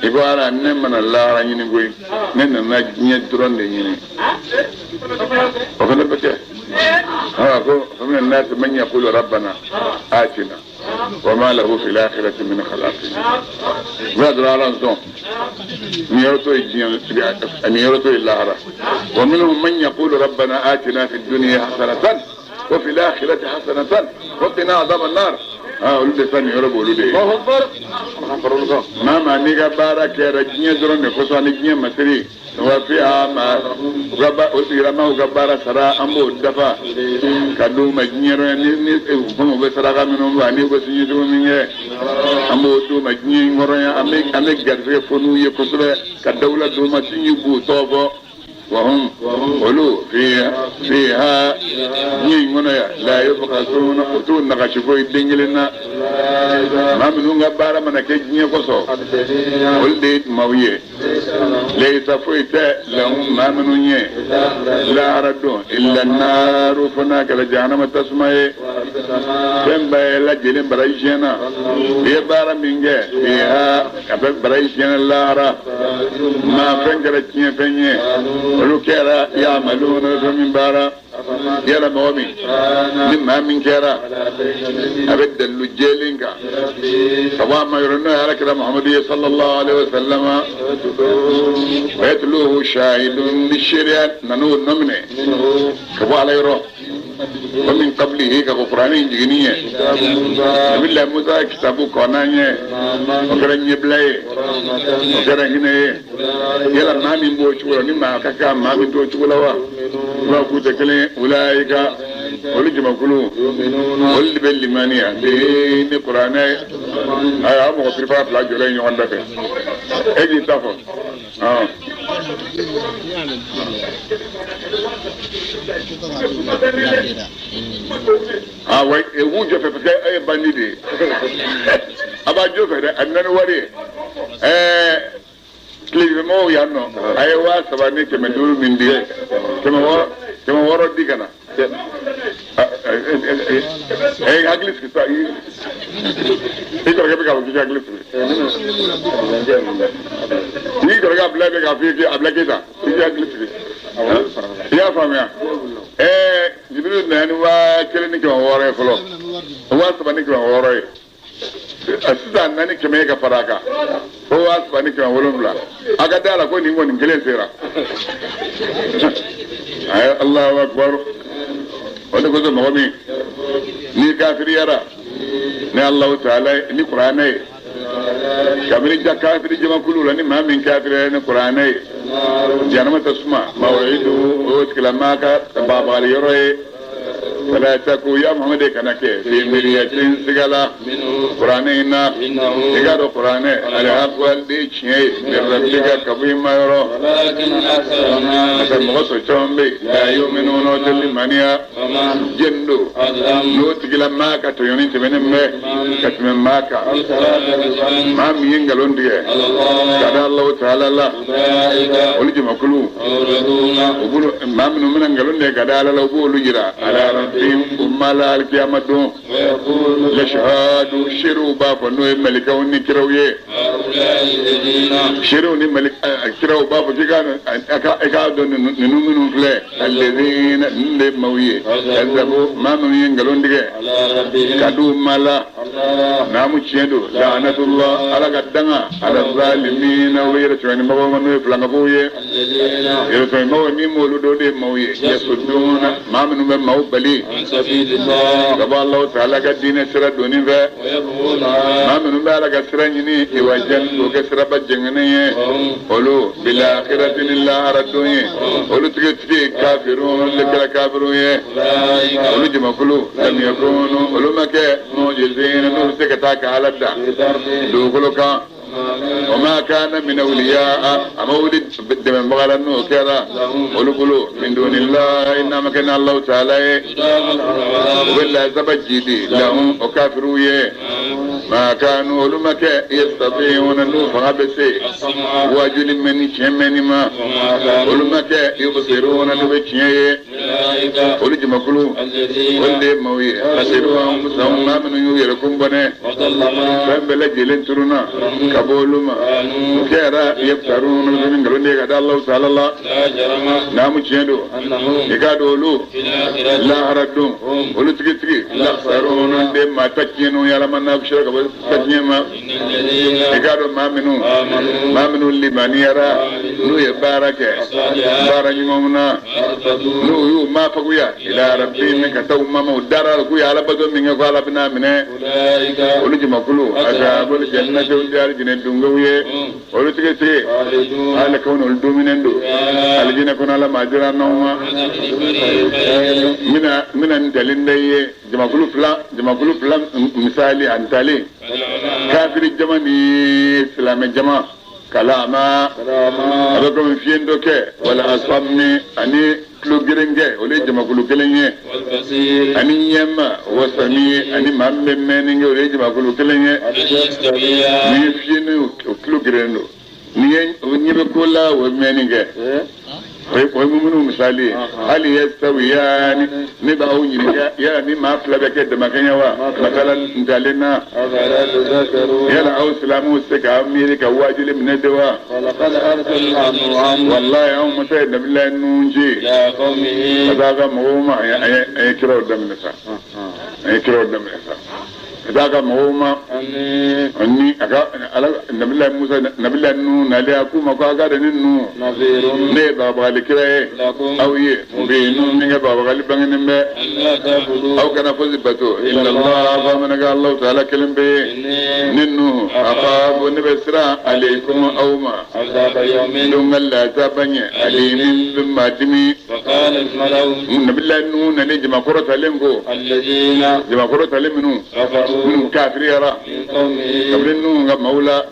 i ko ala ne ma na lahara ɲini koyi ne nana diɲɛ dɔrɔn de ɲini o fana bɛ kɛ ko fa mina nasi man yaqulu rabbana atina wa ma lahu fil akhirati min khalaqin bɛɛ dɔrɔn ala sɔn nin yɔrɔ to ye diɲɛ nin yɔrɔ to ye lahara wa minhum man yaqulu rabbana atina fid dunya hasanatan wa fil akhirati hasanatan wa qina adhaban nar. Aa, olu de sa niyɔrɔ b'olu de ye. Maa maa n'i ka baara kɛra diɲɛ dɔrɔn de kosɔn ani diɲɛ masiri, wafi a ma u ka ba o tigilama u ka baara sara, an b'o dafa ka d'u ma diɲɛ rɔ. Ni komi u bɛ saraka minnu bɔ ani u bɛ siniɲɛsugu min kɛ, an b'o d'u ma diɲɛ in kɔrɔ yan. An bɛ garisɛgɛ fɔ n'u ye kosɛbɛ ka dawula d'u ma, sinji b'u tɔgɔ fɔ. Wahum, olu fiha, diɲɛ in kɔnɔ yan, la yubkhasuna, u t'u nagasi foyi den kelen na. Maa minnu ka baara mana kɛ diɲɛ kosɔn, olu de ye maaw ye. Laysa, foyi tɛ, lahum, maa minnu ye lahara don, illa naaru, fo n'a kɛra jahanama tasuma ye. Fɛn bɛɛ lajɛlen baraji siɲɛna. I ye baara min kɛ fiha, a bɛ baraji siɲɛna lahara. Maa fɛn kɛra tiɲɛ fɛn ye, olu kɛra yamaluna, fɛn min baara. Yala mɔgɔ min ni maa min kɛra a bɛ dalilu jɛlen kan ka bɔ a ma yɔrɔ, n'o ye alakira Muhamadu ye sallallahu alaihi wa sallam, wa yatluhu shahidun, ni seereya nan'o nɔminɛ ka bɔ ala yɔrɔ, wa min qablihi, ka ko kuranɛ in jiginni ye, nabila Musa kitabu kɔnna ɲɛ, o kɛra ɲɛbila ye, o kɛra hinɛ ye. Yala maa min b'o cogo la, ni maa ka kan maa min t'o cogo la wa, i b'a k'u tɛ kelen ye. Ulaika, olu jamakulu, olu de bɛ limaniya ee ni kuranɛ ye. Ayiwa, aw mɔgɔ pirifa fila jɔlen ɲɔgɔn da fɛ, e k'i ta fɔ. Ah ouais, e b'u jɔ fɛ parce que e ye bandit de ye. A b'a jɔ fɛ dɛ, a nana ni wari ye. Tilefɛmɔgɔw yan nɔ, a ye 3500 min di, 600, 600 di ka na. Hakili sigi sa, i kɔrɔkɛ bɛ k'a fɔ k'i ka hakili sigi. N'i kɔrɔkɛ Abulayi bɛ k'a fɔ i ye, Abulayi Keyita, i k'i hakili sigi. I y'a faamuya? Jibiri nana ni 1600 ye fɔlɔ, 3600 ye. Sisan naani kɛmɛ ye ka fara a kan, fo 3700. A ka da la ko nin kɔni kelen sera. Ayi, Alahu akbar! O de kosɔn mɔgɔ min n'i kafiriyara ni Alahu taala ye, ni kuranɛ ye, kabini ja kafiri jamakulu la, ni maa min kafiriyara ni kuranɛ ye, jahanama tasuma maw'idu, o tigilamaa ka bagabagali yɔrɔ ye. Fala taku, ya Muhamadu, kana kɛ fi miriyatin, siga la kuranɛ in na. I k'a dɔn kuranɛ alihaqu, de ye tiɲɛ ye, min rabbika, ka bɔ i ma yɔrɔ. Parce que mɔgɔ sɔrɔ caman bɛ yen, la yu'minuna, o tɛ limaniya. Jɛni don n'o tigilamaa ka tɔɲɔni tɛmɛnen bɛ ka tɛmɛ maa kan, maa min ye nkalon tigɛ ka da Alahu taala la, olu jamakulu, u bolo maa minnu bɛna nkalon tigɛ ka da Ala la, u b'olu jira ala rabbihim, u ma la alikiyama don. Yashhadu, seerew b'a fɔ, n'o ye malikaw ni kiraw ye, seerew ni malik kiraw b'a fɔ k'i ka i k'a dɔn ninnu minnu filɛ, alladhina, ninnu de ye maaw ye, kazabu, maa minnu ye nkalon tigɛ ka d'u ma la. Naamu, tiɲɛ don. La'anatullah, Ala ka danga, ala zalimina, o bɛ yɛrɛ tɔɲɔnibagaw ma, n'o ye filankafow ye. Yɛrɛ tɔɲɔnibagaw ni m'olu dɔw de ye maaw ye, yasudduna, maa minnu bɛ maaw bali ka bɔ Alahu taala ka diinɛ sira donni fɛ, maa minnu bɛ Ala ka sira ɲini iwajan, k'o kɛ siraba jɛngɛnen ye, olu bil akhirati, ni lahara don ye, olu tigitigi kafirun, le kɛra kafirun ye. Olu jamakulu, lam yakunu, olu ma kɛ mu'jizina, n'u bɛ se ka taa ka Ala da dugukolo kan. Wa ma kana min awliya, a ma wuli dɛmɛbaga la n'o kɛra olu bolo, min dunillahi, n'a ma kɛ ni Alahu taala ye. U bɛ lazaba jidi lahum, o kafiriw ye. Ma kanu, olu ma kɛ yastati'una, n'u fanga bɛ se wajuli mɛnni, tiɲɛ mɛnni ma. Olu ma kɛ yubsiruna, n'u bɛ tiɲɛ ye. Olu jamakulu, olu de ye maaw ye, khasiru anfusahum, maa minnu y'u yɛrɛ kun bɔnɛ, fɛn bɛɛ lajɛlen turuna ka bɔ olu ma. O kɛra yaftaruna, bɛ nkalon de ka da Alahu taala la. Naamu, tiɲɛ don. I k'a dɔn olu lahara don, olu tigitigi lakhsaruna, de maa ta tiɲɛniw ye, Ala ma n'a sera ka bɔ ta tiɲɛ ma. I k'a dɔn maa minnu limaniyara. N'u ye baara kɛ baara ɲumanw na, n'u y'u mafaguya ila rabbihim ka taa u mama, u dara la k'u ye ala bato min kɛ ko ala bɛna minɛ, olu jamakulu ashabul jannati, olu de ye alijinɛ dungew ye. Olu tigi tigi ala kawni, olu duminen don alijinɛ kɔnɔ. Ala maa dira n'anw ma. Mina ntalen da ye jamakulu fila, jamakulu fila misali a ntalen, kafiri jama ni silamɛ jama, kalama a bɛ komi fiɲɛ dɔ kɛ wala asammi ani tulo gerenkɛ, olu ye jamakulu kelen ye, ani ɲɛma wasami ani maa min bɛ mɛnni kɛ, olu ye jamakulu kelen ye. Ni ye fiɲɛ o tulo geren don, ni ye o ɲɛ bɛ ko la, o ye mɛnni kɛ, o ye mumunu misali ye. Hali yastawiyani, ne b'aw ɲininka, yala ni maa fila bɛ kɛ damakɛɲɛ wa? Masala ntalen na, yala aw silamɛw se k'aw miiri ka waajuli minɛ de wa? Walayi, anw masa ye nabilayi nun ci ka taa ka mɔgɔw ma. An ye kiraw daminɛ sa, an ye kiraw daminɛ sa ka taa ka mɔgɔw ma. Ani a ka ala nabilayi Musa, nabilayi nu nalen, a k'u ma ko a ka dɔn ne nu, ne ye bagabagali kira ye aw ye, mubinu, min kɛ bagabagali bangenen bɛ. Aw kana fosi bato illallah, fa mana kɛ Alahu taala kelen bɛ ye. Ne nu akhafu, ne bɛ siran, aleikum, aw ma, don ka lazaba ɲɛ, alimin, bɛ maa dimi. Nabilayi nu nalen, jamakɔrɔ talen ko, jamakɔrɔ talen minnu kafiriyara kabini nu ka maaw la,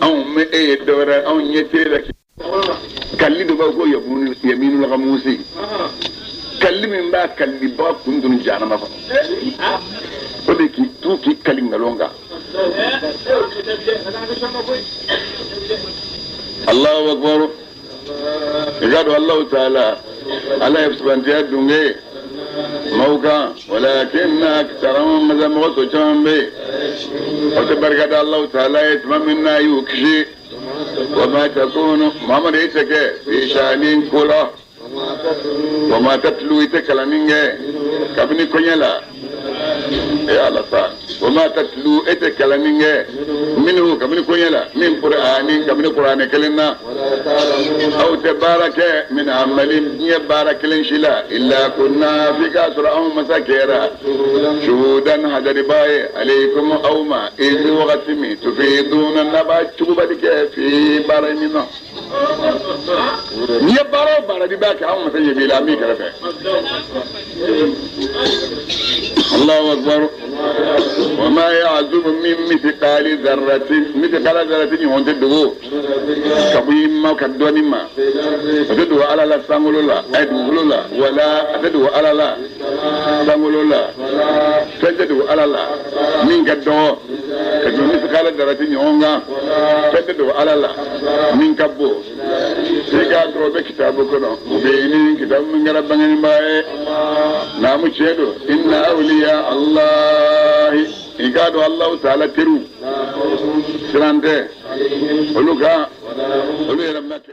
anw ma e ye dɔwɛrɛ, anw ɲɛ tɛ la. Kalili dɔ b'a ko yaminu lagamusi, kalili min b'a kalilibaga kun tunu jahanama kɔnɔ, o de k'i tu k'i kali nkalon kan. Allahu akbar. I ka dɔn Alahu taala ala ye fisamantiya dunge maaw kan, walakinna aktarahum, masa mɔgɔ tɔ caman bɛ yen, o tɛ barika da Alahu taala ye tuma min n'a y'u kisi. Wa ma takunu, Muhamadu, e tɛ kɛ fi sha'nin, ko la, wa ma tatlu, i tɛ kalanni kɛ kabini koɲɛ la. E ala sa, wa ma tatlu, e tɛ kalanni kɛ minhu, kabini koɲɛ la, min qur'ani, kabini qur'ani kelen na. Aw tɛ baara kɛ min amali, diɲɛ baara kelen si la, illa kunna, f'i k'a sɔrɔ anw masa kɛra shuhudan, hadariba ye, aleikum, aw ma, izi, wagati min, tufiduna, n'a b'a cugubali kɛ, fi, baara min na. N'i ye baara o baara n'i b'a kɛ, anw masa ɲɛ b'i la, an b'i kɛrɛfɛ. Allahu akbar. Wa ma ya'zubu min mithqali dharratin, mithqala dharratin ɲɔgɔn tɛ dogo ka bɔ i ma ka dɔɔni ma, a tɛ dogo ala la sankolo la, a ye dugukolo la, wala a tɛ dogo ala la sankolo la. Fɛn tɛ dogo ala la min ka dɔgɔ ka tɛmɛ mithqala dharratin ɲɔgɔn kan. Fɛn tɛ dogo ala la min ka bon, i k'a dɔrɔn bɛ kitabu kɔnɔ, o bɛ ɲini kitabu min kɛra bangenibaa ye. Naamu, tiɲɛ don. Inna awliya allahi, i k'a dɔn Alahu taala teriw, siran tɛ olu kan, olu yɛrɛ ma kɛ.